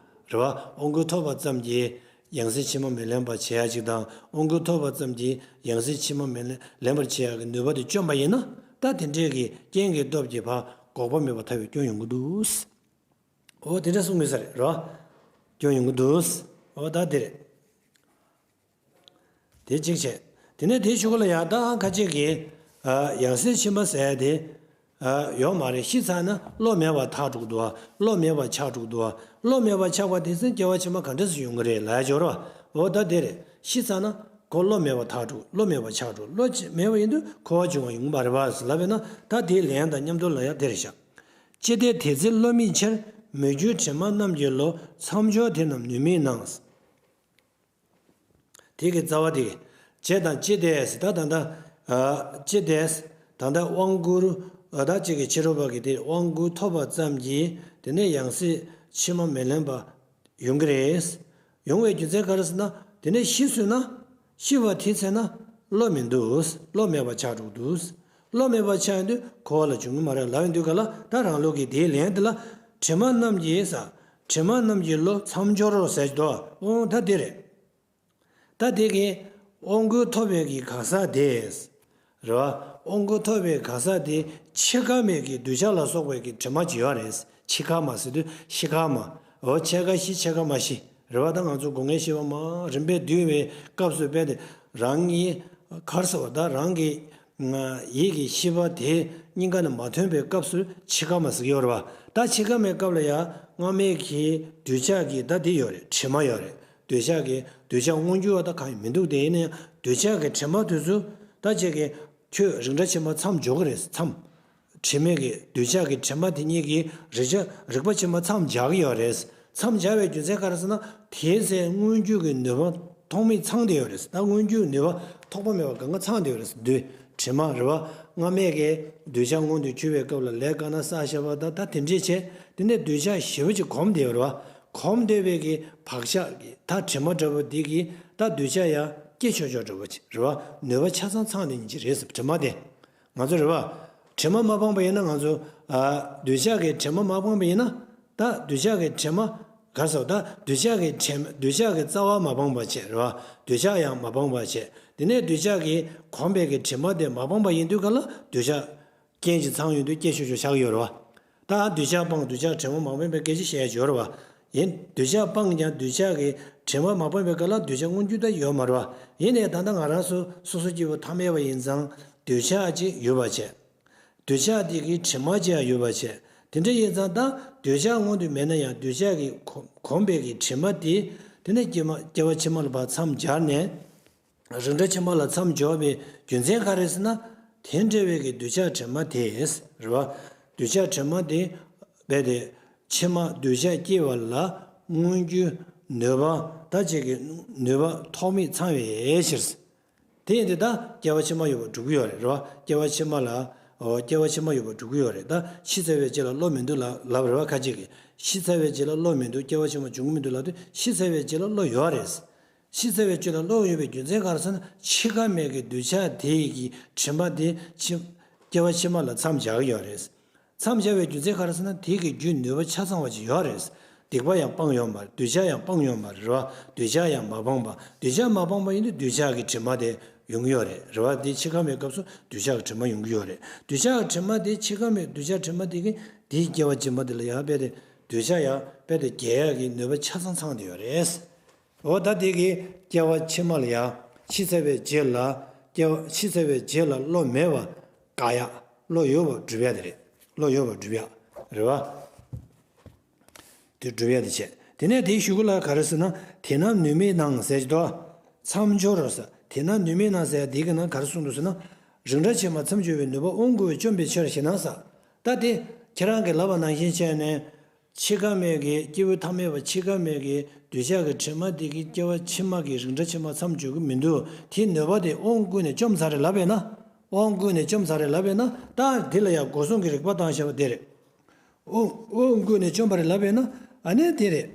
རེད་བ། དབང་བསྐུར་ཐོབ་པ་ཙམ་གྱིས་ཡང་སྲིད་ཕྱི་མ་མི་ལེན་པར་བྱེད་ཡ་ཅིག་དང་། དབང་བསྐུར་ཐོབ་པ་ཙམ་གྱིས་ཡང་སྲིད་ཕྱི་མ་མི་ལེན། ལེན་པར་བྱེད་ཡ་གི་ནུས་པ་དེ་བཅོམ་པ་ཡིན་ན། ད་དེ་འདྲའི་གི་རྐྱེན་གྱི་སྟོབས་ཀྱིས་ཕར་འགོག་པ་མེད་པར་ཐལ་བའི་སྐྱོན་ཡོང་གི་འདུག། འོ་དེ་འདྲ་གསུངས་ཡོད་ས་རེད། རེད་བ། སྐྱོན་ཡོང་གི་འདུག། འོ་ད་དེ་རེད། དེ་གཅིག་བྱས། དེ་ནས་དེའི་གཞུག་ལ་ཡང་ད་ཁ་ཅིག་གིས། ཨ། ཡང་སྲིད་ཕྱི་མ་ཟེར་ཡ་དེ། ཨ། ཡོད་མ་རེད། ཤི་ཚར་ན་བློ་མེད་པར་ཐལ་འགྲོ་གི་འདུག་བ། བློ་མེད་པར་ཆགས་འགྲོ་གི་འདུག་བ། བློ་མེད་པར་ཆགས་པ་དེ་ཚོ་སྐྱེ་བ་ཕྱི་མ་ག་འདྲ་སེ་ཡོང་གི་རེད་ལབ་ཡ་ཅིག་ཡོད་རེད་བ། འོ་ད་དེ་རེད། ཤི་ཚར་ན་ཁོ་བློ་མེད་པར་ཐལ་འགྲོ། བློ་མེད་པར་ཆགས་འགྲོ། བློ་མེད་པ་ཡིན་དུས་འཁོར་བ་འབྱུང་བ་ཡོང་གི་མ་རེད་བ་ཟེར་ལབ་པས་ན། ད་དེའི་ལན་དང་མཉམ་དུ་ལ་ཡང་དེ་རེད་ཤག། ཅི་སྟེ་དེ་ཚེ་བློ་མིག་ཕྱིར། མོས་གུས་དྲི་མ་རྣམས་ཀྱི་བློ། མཚམས་སྦྱོར་དེ་རྣམས་ནུས་མེད་སྣང་། དེ་གི་རྩ་བ་དེ། ཅི་དང་ཅི་སྟེ་ཟེར། ད་ད་ལྟ། ཨ། ཅི་སྟེ། ད་ལྟ་དབང་བསྐུར། ཨ། ད་ཅིག་གི་ཕྱི་རོལ་པ་གིས་དེ་དབང་བསྐུར་ཐོབ་པ་ཙམ་གྱིས་དེ་ནས་ཡང་སྲིད་ཕྱི་མ་མི་ལེན་པ་ཡོང་གི་རེད། ཡོང་བའི་རྒྱུ་མཚན་ག་རེ་ཟེར་ན། དེ་ནས་ཤི་སོང་ན། ཤི་བ་དེའི་ཚེ་ན་བློ་མི་འདུག་བློ་མེད་པ་ཆགས་འགྲོ་འདུག་བློ་མེད་པ་ཆགས་ཡོང་དུས་འཁོར་བ་ལ་འབྱུང་གི་མ་རེད་ལབ་ཡོང་དུས་ག་ལ། ད་རང་ལུགས་ཀྱི་དེའི་ལན་དེ་ལ། དྲི་མ་རྣམས་ཀྱི་ས། དྲི་མ་རྣམས་ཀྱི་བློ་མཚམས་སྦྱོར་རོ་ཟེར་གྱི་འདུག་འོ་ད་དེ་རེད། ད་དེ་གི་དབང་བསྐུར་ཐོབ་པའི་གི་གང་ཟག་དེས། རེད་བ། དབང་བསྐུར་ཐོབ་པའི་གང་ཟག་དེ་འཆི་ཁ་མའི་གི་གདུལ་བྱ་ལ་སོགས་པའི་གི་དྲི་མ་ཅིག་ཡོད་རེད། འཆི་ཁ་མ་ཟེར་དུས་ཤི་ཁ་མ། འོ་འཆི་ཁ་ཤི་འཆི་ཁ་མ་ཤི། རེད་བ། ད་ང་ཚོ་སྒོ་ལྔའི་ཤི་བ་མ་རིམ་པས་བསྡུས་པའི་སྐབས་སུ་རྦད་དེ་རང་གི་གར་སོ་ད་རང་གི་ཡིད་ཀྱི་ཤེས་པ་དེ་སྙིང་ག་ནས་མ་ཐོན་པའི་སྐབས་སུ་འཆི་ཁ་མ་ཟེར་གྱི་ཡོད་རེད་བ། ད་འཆི་ཁ་མའི་སྐབས་ལ་ཡང་སྔ་མའི་གི་གདུལ་བྱ་གི་ད་དེ་ཡོད་རེད། དྲི་མ་ཡོད་རེད། གདུལ་བྱ་གི་གདུལ་བྱ་མངོན་གྱུར་བ་ད་གང་ཡང་མི་འདུག་དེ་ཡིན་ན་ཡང་གདུལ་བྱ་གི་དྲི་མ་དེ་ཚོ་ད་ཅིག་གི་ཁྱོད་རིགས་འདྲ་ཕྱི་མ་མཚམས་འཇོག་གི་རེད། མཚམས། དྲི་མ་གི་གདུལ་བྱ་གི་དྲི་མ་དེ་གཉིས་ཀྱིས་རིག་བྱ་རིག་པ་ཕྱི་མ་མཚམས་སྦྱར་གྱི་ཡོད་རེད། མཚམས་སྦྱར་བའི་རྒྱུ་མཚན་ག་རེ་ཟེར་ན། དེའི་ཚེ་མངོན་གྱུར་གྱི་ནུས་པ་ཐོགས་མེད་ཚང་བསྡད་ཡོད་རེད། ད་མངོན་གྱུར་ནུས་པ་ཐོགས་པ་མེད་པ་གང་ག་ཚང་བསྡད་ཡོད་རེད། འདུས་དྲི་མ་རེད་བ། སྔ་མས་ཀྱི་གདུལ་བྱ་མངོན་དུ་གྱུར་བའི་སྐབས་ལ་ལས་དཀར་ནག་བསགས་བཞག་པ་དང་ད་དེ་འདྲས་བྱས། དེ་ནས་གདུལ་བྱ་ཞེ་པོ་ཅིག་གོམས་བསྡད་ཡོད་རེད་བ། གོམས་བསྡད་པའི་གི་བག་ཆགས་ཀྱི་ད་དྲི་མ་འདྲ་པོ་འདི་གིས་ད་གདུལ་བྱ་ཡང་སྐྱེ་ཆོག་ཆོག་འདྲ་པོ་ཅིག་རེད་བ། ནུས་པ་ཆ་ཚང་ཚང་ནས་ཡིན་གྱི་རེད་ཟེར། དྲི་མ་དེ། ང་ཚོ་རེད་བ། དྲི་མ་མ་སྤངས་པ་ཡིན་ན་ང་ཚོ། ཨ། གདུལ་བྱ་གི་དྲི་མ་མ་སྤངས་པ་ཡིན་ན། ད་གདུལ་བྱ་གི་དྲི་མ། ག་རེ་ཟེར་ད་གདུལ་བྱ་གི་དྲི་མ་གདུལ་བྱ་གི་རྩ་བ་མ་སྤངས་པ་བྱས་རེད་བ། གདུལ་བྱ་ཡང་མ་སྤངས་པ་བྱས། དེ་ནས་གདུལ་བྱ་གི་གོམས་པའི་གི་དྲི་མ་དེ་མ་སྤངས་པ་ཡིན་དུས་ག་ལ་གདུལ་བྱ། རྐྱེན་གྱིས་ཚང་ཡོང་དུས་སྐྱེ་ཆོག་ཆོག་ཆགས་ཀྱི་ཡོད་རེད་བ། ད་གདུལ་བྱ་སྤངས་གདུལ་བྱ་དྲི་མ་མ་སྤངས་པའི་སྐད་ཆ་བཤད་ཡ་ཡོད་རེད་བ། ཡིན། གདུལ་བྱ་སྤངས་ཀྱང་གདུལ་བྱ་གི་དྲི་མ་མ་སྤངས་པའི་སྐབས་ལ་གདུལ་བྱ་མངོན་གྱུར་ད་ཡོད་མ་རེད་བ། ཡིན་ནའི་ད་ལྟ་ང་རང་ཚོ་སོ་སོ་སྐྱེ་བོ་ཐ་མལ་པ་ཡིན་ཙང་གདུལ་བྱ་ཅིག་ཡོད་པ་བྱས། གདུལ་བྱ་དེ་གི་དྲི་མ་ཅིག་ཡང་ཡོད་པ་བྱས། དེ་འདྲ་ཡིན་ཙང་ད་གདུལ་བྱ་མངོན་དུ་མེད་ན་ཡང་གདུལ་བྱ་གི་གོམས་གོམས་པའི་གི་དྲི་མ་དེ། དེ་ནས་སྐྱེ་མ་སྐྱེ་བ་ཕྱི་མ་ལ་ཕར་མཚམས་སྦྱར་ནས། རིགས་འདྲ་ཕྱི་མ་ལ་མཚམས་སྦྱོར་བའི་རྒྱུ་མཚན་ག་རེ་ཟེར་ན། དེ་འདྲ་བའི་གི་གདུལ་བྱ་དྲི་མ་དེ། རེད་བ། གདུལ་བྱ་དྲི་མ་དེ། རྦད་དེ། ཕྱི་མ་གདུལ་བྱ་སྐྱེ་བ་ལ་མངོན་གྱུར་ནུས་པ་ད་ཅིག་གི་ནུས་པ་ཐོགས་མེད་ཚང་བའི་ཕྱིར། དེ་ཡིན་དུས་ད་སྐྱེ་བ་ཕྱི་མ་ཡོད་པར་གྲུབ་ཀྱི་ཡོད་རེད། རེད་བ། སྐྱེ་བ་ཕྱི་མ་ལ། འོ། སྐྱེ་བ་ཕྱི་མ་ཡོད་པར་གྲུབ་ཀྱི་ཡོད་རེད། ད་ཤི་ཚར་བའི་རྗེས་ལ་བློ་མི་འདུག་ལབ་ལབ་རེད་བ། ཁ་ཅིག་གིས་ཤི་ཚར་བའི་རྗེས་ལ་བློ་མི་འདུག་སྐྱེ་བ་ཕྱི་མ་འབྱུང་གི་མི་འདུག་ལབ་དུས་ཤི་ཚར་བའི་རྗེས་ལ་བློ་ཡོད་རེད། ཤི་ཚར་བའི་རྗེས་ལ་བློ་ཡོད་པའི་རྒྱུ་མཚན་ག་རེ་ཟེར་ན། འཆི་ཁ་མའི་གི་གདུལ་བྱ་དེ་ཡི་གི་དྲི་མ་དེ་ཕྱི། སྐྱེ་བ་ཕྱི་མ་ལ་མཚམས་སྦྱར་གྱི་ཡོད་རེད། མཚམས་སྦྱར་བའི་རྒྱུ་མཚན་ག་རེ་ཟེར་ན། དེ་གི་རྒྱུ་ནུས་པ་ཆ་ཚང་བ་ཅིག་ཡོད་རེད། སྡིག་པ་ཡང་སྤངས་ཡོད་མ་རེད། གདུལ་བྱ་ཡང་སྤངས་ཡོད་མ་རེད། རེད་བ། གདུལ་བྱ་ཡང་མ་སྤངས་པ། གདུལ་བྱ་མ་སྤངས་པ་ཡིན་དུས་གདུལ་བྱ་གི་དྲི་མ་དེ་ཡོང་གི་ཡོད་རེད། རེད་བ། དེ་འཆི་ཁ་མའི་སྐབས་སུ་གདུལ་བྱ་གི་དྲི་མ་ཡོང་གི་ཡོད་རེད། གདུལ་བྱ་གི་དྲི་མ་དེ་འཆི་ཁ་མའི་གདུལ་བྱ་དྲི་མ་དེ་གིས་དེའི་སྐྱེ་བ་རྗེས་མ་དེ་ལ་ཡང་རྦད་དེ་གདུལ་བྱ་ཡང་རྦད་དེ་རྒྱས་ཡག་གི་ནུས་པ་ཆ་ཚང་ཚང་བསྡད་ཡོད་རེད། འོ། ད་དེ་གིས་སྐྱེ་བ་ཕྱི་མ་ལ་ཡང་། ཤི་ཚར་བའི་རྗེས་ལ། སྐྱེ་བ་ཤི་ཚར་བའི་རྗེས་ལ་བློ་མེད་པ་བཀག་ཡག་བློ་ཡོད་པར་སྒྲུབ་ཡག་དེ་རེད། བློ་ཡོད་པར་སྒྲུབ་ཡག་རེད་བ། དེ་སྒྲུབ་ཡག་དེ་བྱས། དེ་ནས་དེའི་གཞུག་གུ་ལ་ག་རེ་ཟེར་ན། དེས་ན་ནུས་མེད་སྣང་ཟེར་གྱི་འདུག་མཚམས་སྦྱོར་རོ་ཟེར། དེས་ན་ནུས་མེད་སྣང་ཟེར་ཡག་དེའི་ནང་ག་རེ་གསུངས་འདུག་ཟེར་ན། རིགས་འདྲ་ཕྱི་མ་མཚམས་སྦྱོར་བའི་ནུས་པ་དབང་བསྐུར་བས་བཅོམ་པའི་ཕྱིར་ཞེ་ན་ཟེར། ད་དེ་ཁྱེད་རང་གིས་ལབ་པ་ནང་བཞིན་བྱས་ནས། འཆི་ཁ་མའི་གི་སྐྱེས་བུ་ཐ་མལ་པ་འཆི་ཁ་མའི་གི་གདུལ་བྱ་གི་དྲི་མ་དེ་གིས་སྐྱེ་བ་ཕྱི་མ་གི་རིགས་འདྲ་ཕྱི་མ་མཚམས་སྦྱོར་གྱི་མི་འདུག་དེའི་ནུས་པ་དེ་དབང་བསྐུར་ནས་བཅོམ་ཚར་རེད་ལབ་པས་ན། དབང་བསྐུར་ནས་བཅོམ་ཚར་རེད་ལབ་པས་ན། ད་དེ་ལ་ཡང་སྒོ་གསུམ་གྱི་རིགས་པ་བཏང་བཞག་པ་དེ་རེད། དབང་དབང་བསྐུར་ནས་བཅོམ་པ་རེད་ལབ་པས་ན། ཨ་ནི་དེ་རེད།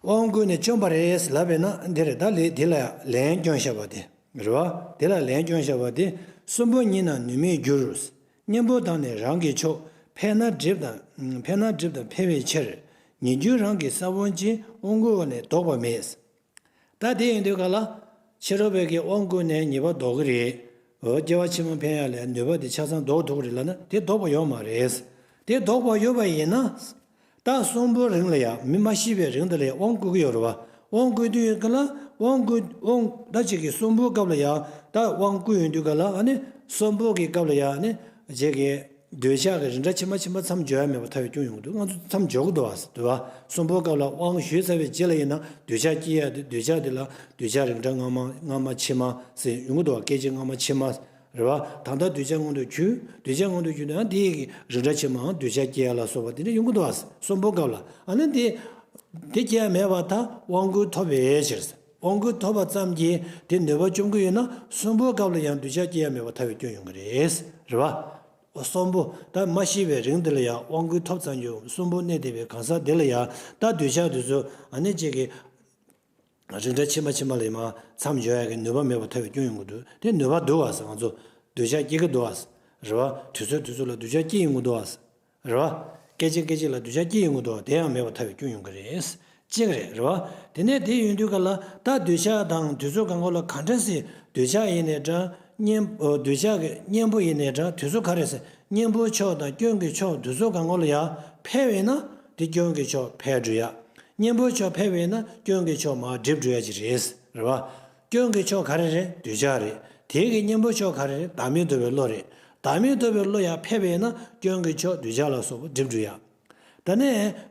དབང་བསྐུར་ནས་བཅོམ་པ་རེད་ལབ་པས་ན་འདི་རེད། ད་ལས་དེ་ལ་ལན་སྐྱོན་བཞག་པ་དེ་རེད་བ། དེ་ལ་ལན་སྐྱོན་བཞག་པ་དེ། གསུམ་པོ་ཉིད་ན་ནུས་མེད་འགྱུར། གཉེན་པོ་དང་ནི་རང་གི་ཕྱོགས། འཕེལ་ན་འགྲིབ་དང་འཕེལ་ན་འགྲིབ་དང་འཕེལ་བའི་ཕྱིར། ཉིད་འགྱུར་རང་གི་ས་བོན་གྱིས། དབང་བསྐུར་བ་ནི་ལྡོག་པ་མེད། ད་དེ་ཡིན་དུས་ག་ལ། ཕྱི་རོལ་པའི་གི་དབང་བསྐུར་ནས་ཉེས་པ་ལྡོག་གི་རེད། འོ། སྐྱེ་བ་ཕྱི་མ་འཕེན་ཡག་ལ་ནུས་པ་དེ་ཆ་ཚང་ལྡོག་ཐུབ་ཀྱི་རེད་ལབ་ན་དེ་ལྡོག་པ་ཡོད་མ་རེད། དེ་ལྡོག་པ་ཡོད་པ་ཡིན་ན། ད་གསུམ་པོ་རིང་ལ་ཡང་མི་མ་ཤི་བའི་རིང་དེ་ལ་ཡང་དབང་བསྐུར་གྱི་ཡོད་རེད་བ། དབང་བསྐུར་དུས་ཡོད་ག་ལ། དབང་བསྐུར་དབང་ད་ཅིག་གི་གསུམ་པོའི་སྐབས་ལ་ཡང་ད་དབང་བསྐུར་ཡོང་དུས་ག་ལ། ཨ་ནི་གསུམ་པོ་གི་སྐབས་ལ་ཡང་ཨ་ནི་ཅིག་གི་གདུལ་བྱ་གི་རིགས་འདྲ་ཕྱི་མ་ཕྱི་མ་མཚམས་སྦྱོར་ཡ་མེད་པ་ཐལ་བའི་སྐྱོན་ཡོང་གི་འདུག་ང་ཚོ་མཚམས་སྦྱོར་གི་འདུག་བ། འདུག་བ། གསུམ་པོའི་སྐབས་ལ་དབང་ཞུས་ཚར་བའི་རྗེས་ལ་ཡིན་ན་གདུལ་བྱ་སྐྱེ་ཡ་དེ། གདུལ་བྱ་དེ་ལ་གདུལ་བྱ་རིགས་འདྲ་སྔ་མ་སྔ་མ་ཕྱི་མ་ཟེར་ཡོང་གི་འདུག་བ། སྐད་ཅིག་སྔ་མ་ཕྱི་མ། རེད་བ། ད་ལྟ་གདུལ་བྱ་མངོན་དུ་གྱུར། གདུལ་བྱ་མངོན་དུ་གྱུར་ན་ཡང་དེ་ཡི་རིགས་འདྲ་ཕྱི་མའང་གདུལ་བྱ་སྐྱེ་ཡ་ལ་སོགས་པ་དེ་འདྲ་ཡོང་གི་འདུག་བ། གསུམ་པོའི་སྐབས་ལ། ཨ་ནི་དེ་དེ་སྐྱེ་ཡ་མེད་པར་ད་དབང་བསྐུར་ཐོབ་པའི་ཕྱིར། དབང་བསྐུར་ཐོབ་པ་ཙམ་གྱིས་དེ་ནུས་པ་བཅོམ་གྱི་ཡོད་ན་གསུམ་པོའི་སྐབས་ལ་ཡང་གདུལ་བྱ་སྐྱེ་ཡ་མེད་པ་ཐལ་བའི་སྐྱོན་ཡོང་གི་རེད། རེད་བ། གསུམ་པོ་ད་མ་ཤི་བའི་རིང་དེ་ལ་ཡང་དབང་བསྐུར་ཐོབ་ཙམ་གྱིས་གསུམ་པོ་གནས་བསྡད་པའི་གང་ཟག་དེ་ལ་ཡང་ད་གདུལ་བྱ་དེ་ཚོ་ཨ་ནི་གཅིག་གི་རིགས་འདྲ་ཕྱི་མ་ཕྱི་མ་ལ་ཡང་མཚམས་འཇོག་ཡག་གི་ནུས་པ་མེད་པར་ཐལ་བའི་སྐྱོན་ཡོང་གི་འདུག་དེ་ནུས་པ་འདུག་བ་ཟེར། ང་ཚོ་འདོད་ཆགས་སྐྱེ་གི་འདུག་བ་ཟེར། རེད་བ། དུས་ཚོད་དུས་ཚོད་ལ་འདོད་ཆགས་སྐྱེ་ཡོང་གི་འདུག་བ་ཟེར། རེད་བ། སྐད་ཅིག་སྐད་ཅིག་ལ་འདོད་ཆགས་སྐྱེ་ཡོང་གི་འདུག་བ། དེ་ཡང་མེད་པར་ཐལ་བའི་སྐྱོན་ཡོང་གི་རེད། གཅིག་རེད། རེད་བ། དེ་ནས་དེ་ཡོང་དུས་ག་ལ་ད་འདོད་ཆགས་དང་དུས་ཚོད་གང་ག་ལ་ག་འདྲ་སེ་འདོད་ཆགས་ཡིན་ནའི་འདྲ། གཉེན། འདོད་ཆགས་ཀྱི་གཉེན་པོ་ཡིན་ནའི་འདྲ། དུས་ཚོད་ག་རེ་སེ་གཉེན་པོའི་ཕྱོགས་དང་སྐྱོན་གྱི་ཕྱོགས་དུས་ཚོད་གང་ག་ལ་ཡར་འཕེལ་བས་ན་དེ་སྐྱོན་གྱི་ཕྱོགས་འཕེལ་འགྲོ་ཡ། གཉེན་པོའི་ཕྱོགས་འཕེལ་བས་ན་སྐྱོན་གྱི་ཕྱོགས་མར་འགྲིབ་འགྲོ་ཡ་ཅིག་རེད། རེད་བ། སྐྱོན་གྱི་ཕྱོགས་ག་རེ་རེད། འདོད་ཆགས་རེད། དེ་གི་གཉེན་པོའི་ཕྱོགས་ག་རེ་རེད། བདག་མེད་རྟོགས་པའི་བློ་རེད། བདག་མེད་རྟོགས་པའི་བློ་ཡར་འཕེལ་བས་ན་སྐྱོན་གྱི་ཕྱོགས་འདོད་ཆགས་ལ་སོགས་པ་འགྲིབ་འགྲོ་ཡ། ད་ནས་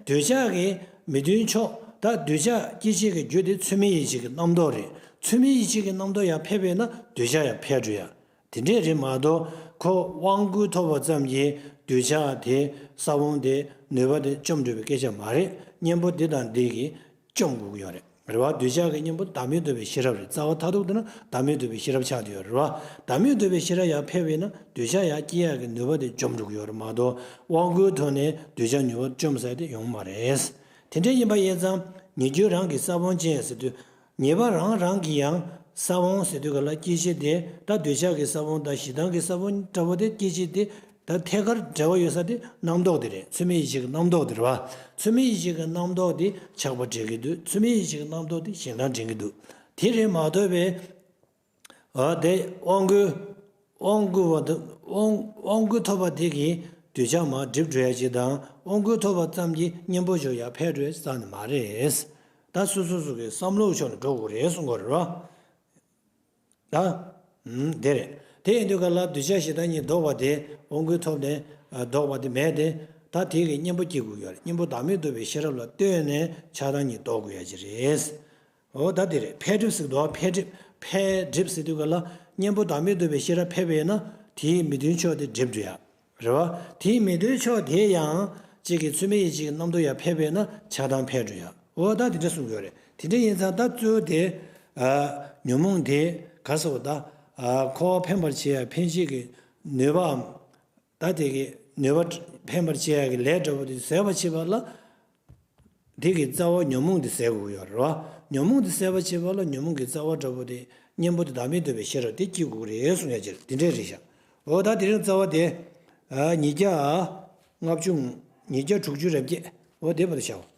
འདོད་ཆགས་ཀྱི་མི་མཐུན་ཕྱོགས། ད་འདོད་ཆགས་སྐྱེད་བྱེད་ཀྱི་རྒྱུ་དེ་ཚུལ་མིན་ཡིད་བྱེད་ཀྱི་རྣམ་རྟོག་རེད། ཚུལ་མིན་ཡིད་བྱེད་ཀྱི་རྣམ་རྟོག་ཡར་འཕེལ་བས་ན་འདོད་ཆགས་ཡར་འཕེལ་འགྲོ་ཡ། དེ་འདྲས་རེད་མ་གཏོགས་ཁོ་དབང་བསྐུར་ཐོབ་པ་ཙམ་གྱིས་འདོད་ཆགས་དེ་ས་བོན་དེ་ནུས་པ་དེ་བཅོམ་འགྲོ་བའི་སྐད་ཆ་མ་རེད། གཉེན་པོ་འདི་དང་འདི་གིས་བཅོམ་དགོས་ཀྱི་ཡོད་རེད། རེད་བ། འདོད་ཆགས་ཀྱི་གཉེན་པོ་བདག་མེད་རྟོགས་པའི་ཤེས་རབ་རེད། རྩ་བ་མཐར་ཐུག་དེ་ན་བདག་མེད་རྟོགས་པའི་ཤེས་རབ་ཆགས་བསྡད་ཡོད་རེད་བ། བདག་མེད་རྟོགས་པའི་ཤེས་རབ་ཡར་འཕེལ་བས་ན་འདོད་ཆགས་ཡར་སྐྱེ་ཡག་གི་ནུས་པ་དེ་འཇོམས་འགྲོ་གི་ཡོད་རེད་མ་གཏོགས་དབང་བསྐུར་ཐོག་ནས་འདོད་ཆགས་ནུས་པ་བཅོམ་ཟེར་དེ་ཡོང་མ་རེད། དེ་འདྲ་ཡིན་པ་ཡིན་ཙང་ཉེ་རྒྱུ་རང་གི་ས་བོན་ཅན་ཟེར་དུས། ཉེས་པ་རང་རང་གི་ཡང་ས་བོན་ཟེར་དུས་ག་ལ་སྐྱེད་བྱེད་དེ་ད་འདོད་ཆགས་ཀྱི་ས་བོན་དང་ཞེ་སྡང་གི་ས་བོན་འདྲ་བོ་དེ་སྐྱེད་བྱེད་དེ། ད་ཐད་ཀར་འབྲེལ་བ་ཡོད་ས་དེ་རྣམ་རྟོག་དེ་རེད། ཚུལ་མིན་ཡིད་བྱེད་ཀྱི་རྣམ་རྟོག་དེ་རེད་བ། ཚུལ་མིན་ཡིད་བྱེད་ཀྱི་རྣམ་རྟོག་དེ་ཆགས་པ་འབྲེལ་གྱི་འདུག་ཚུལ་མིན་ཡིད་བྱེད་ཀྱི་རྣམ་རྟོག་དེ་ཞེ་སྡང་འབྲེལ་གྱི་འདུག་དེ་རེད་མ་གཏོགས་པའི། ཨ་དེ་དབང་བསྐུར། དབང་བསྐུར་བ་དང་དབང་དབང་བསྐུར་ཐོབ་པ་དེ་གིས་འདོད་ཆགས་མར་འགྲིབ་འགྲོ་ཡ་ཅིག་དང་དབང་བསྐུར་ཐོབ་པ་ཙམ་གྱིས་གཉེན་པོ་ཕྱོགས་ཡར་འཕེལ་འགྲོ་ཡ་ཅིག་རྩ་ནས་མ་རེད། ད་སོ་སོ་སོ་གི་བསམ་བློའི་ཕྱོགས་ནས་འགྲོ་དགོས་རེད་གསུང་གི་ཡོད་རེད་བ། ད། ཨུམ། དེ་རེད། དེ་ཡིན་དུས་ག་ལ་འདོད་ཆགས་ཞེ་སྡང་གཉིས་ལྡོག་པ་དེ་དབང་བསྐུར་ཐོབ་ནས་ཨ་ལྡོག་པ་དེ་མེད་དེ། ད་དེ་གི་གཉེན་པོ་སྐྱེ་དགོས་ཡོད་རེད། གཉེན་པོ་བདག་མེད་རྟོགས་པའི་ཤེས་རབ་ལ་ལྟོས་ནས་ཆགས་སྡང་གཉིས་ལྡོག་དགོས་ཡ་ཅིག་རེད། འོ་ད་དེ་རེད། འཕེལ་འགྲིབ་ཟེར་འདུག་འཕེལ་འགྲིབ། འཕེལ་འགྲིབ་ཟེར་དུས་ག་ལ་གཉེན་པོ་བདག་མེད་རྟོགས་པའི་ཤེས་རབ་འཕེལ་བས་ན་དེའི་མི་མཐུན་ཕྱོགས་དེ་འགྲིབ་འགྲོ་ཡ། རེད་བ། དེའི་མི་མཐུན་ཕྱོགས་དེ་ཡང་གཅིག་གི་ཚུལ་མིན་ཡིད་བྱེད་ཀྱི་རྣམ་རྟོག་ཡར་འཕེལ་བས་ན་ཆགས་སྡང་འཕེལ་འགྲོ་ཡ། འོ་ད་དེ་འདྲ་གསུང་གི་ཡོད་རེད། དེ་འདྲ་ཡིན་ཙང་ད་གཙོ་བོ་དེ། ཨ། ཉོན་མོངས་དེ་ག་རེ་ཟེར་བ་ད། ཨ། འཁོར་བ་འཕེན་པར་བྱེད་ཡ་འཕེན་བྱེད་ཀྱི་ནུས་པའམ། ད་དེ་གི་ནུས་པ་འཕེན་པར་བྱེད་ཡ་གི་ལས་འདྲ་བོ་དེ་ཟད་པར་བྱེད་པ་ལ། དེ་གི་རྩ་བ་ཉོན་མོངས་དེ་ཟད་དགོས་ཀྱི་ཡོད་རེད་བ། ཉོན་མོངས་དེ་ཟད་པར་བྱེད་པ་ལ་ཉོན་མོངས་ཀྱི་རྩ་བ་འདྲ་བོ་དེ་གཉེན་པོ་དེ་བདག་མེད་རྟོགས་པའི་ཤེས་རབ་དེ་སྐྱེ་དགོས་ཀྱི་རེད་གསུང་ཡ་ཅིག་དེ་འདྲས་རེད་ཤག་འོ་ད་དེ་རིང་རྩ་བ་དེ། ཨ། ཉིས་བརྒྱ་ལྔ་བཅུ། ཉིས་བརྒྱ་དྲུག་ཅུ་རེ་བརྒྱད། འོ་དེ་བར་དུ་བྱའོ།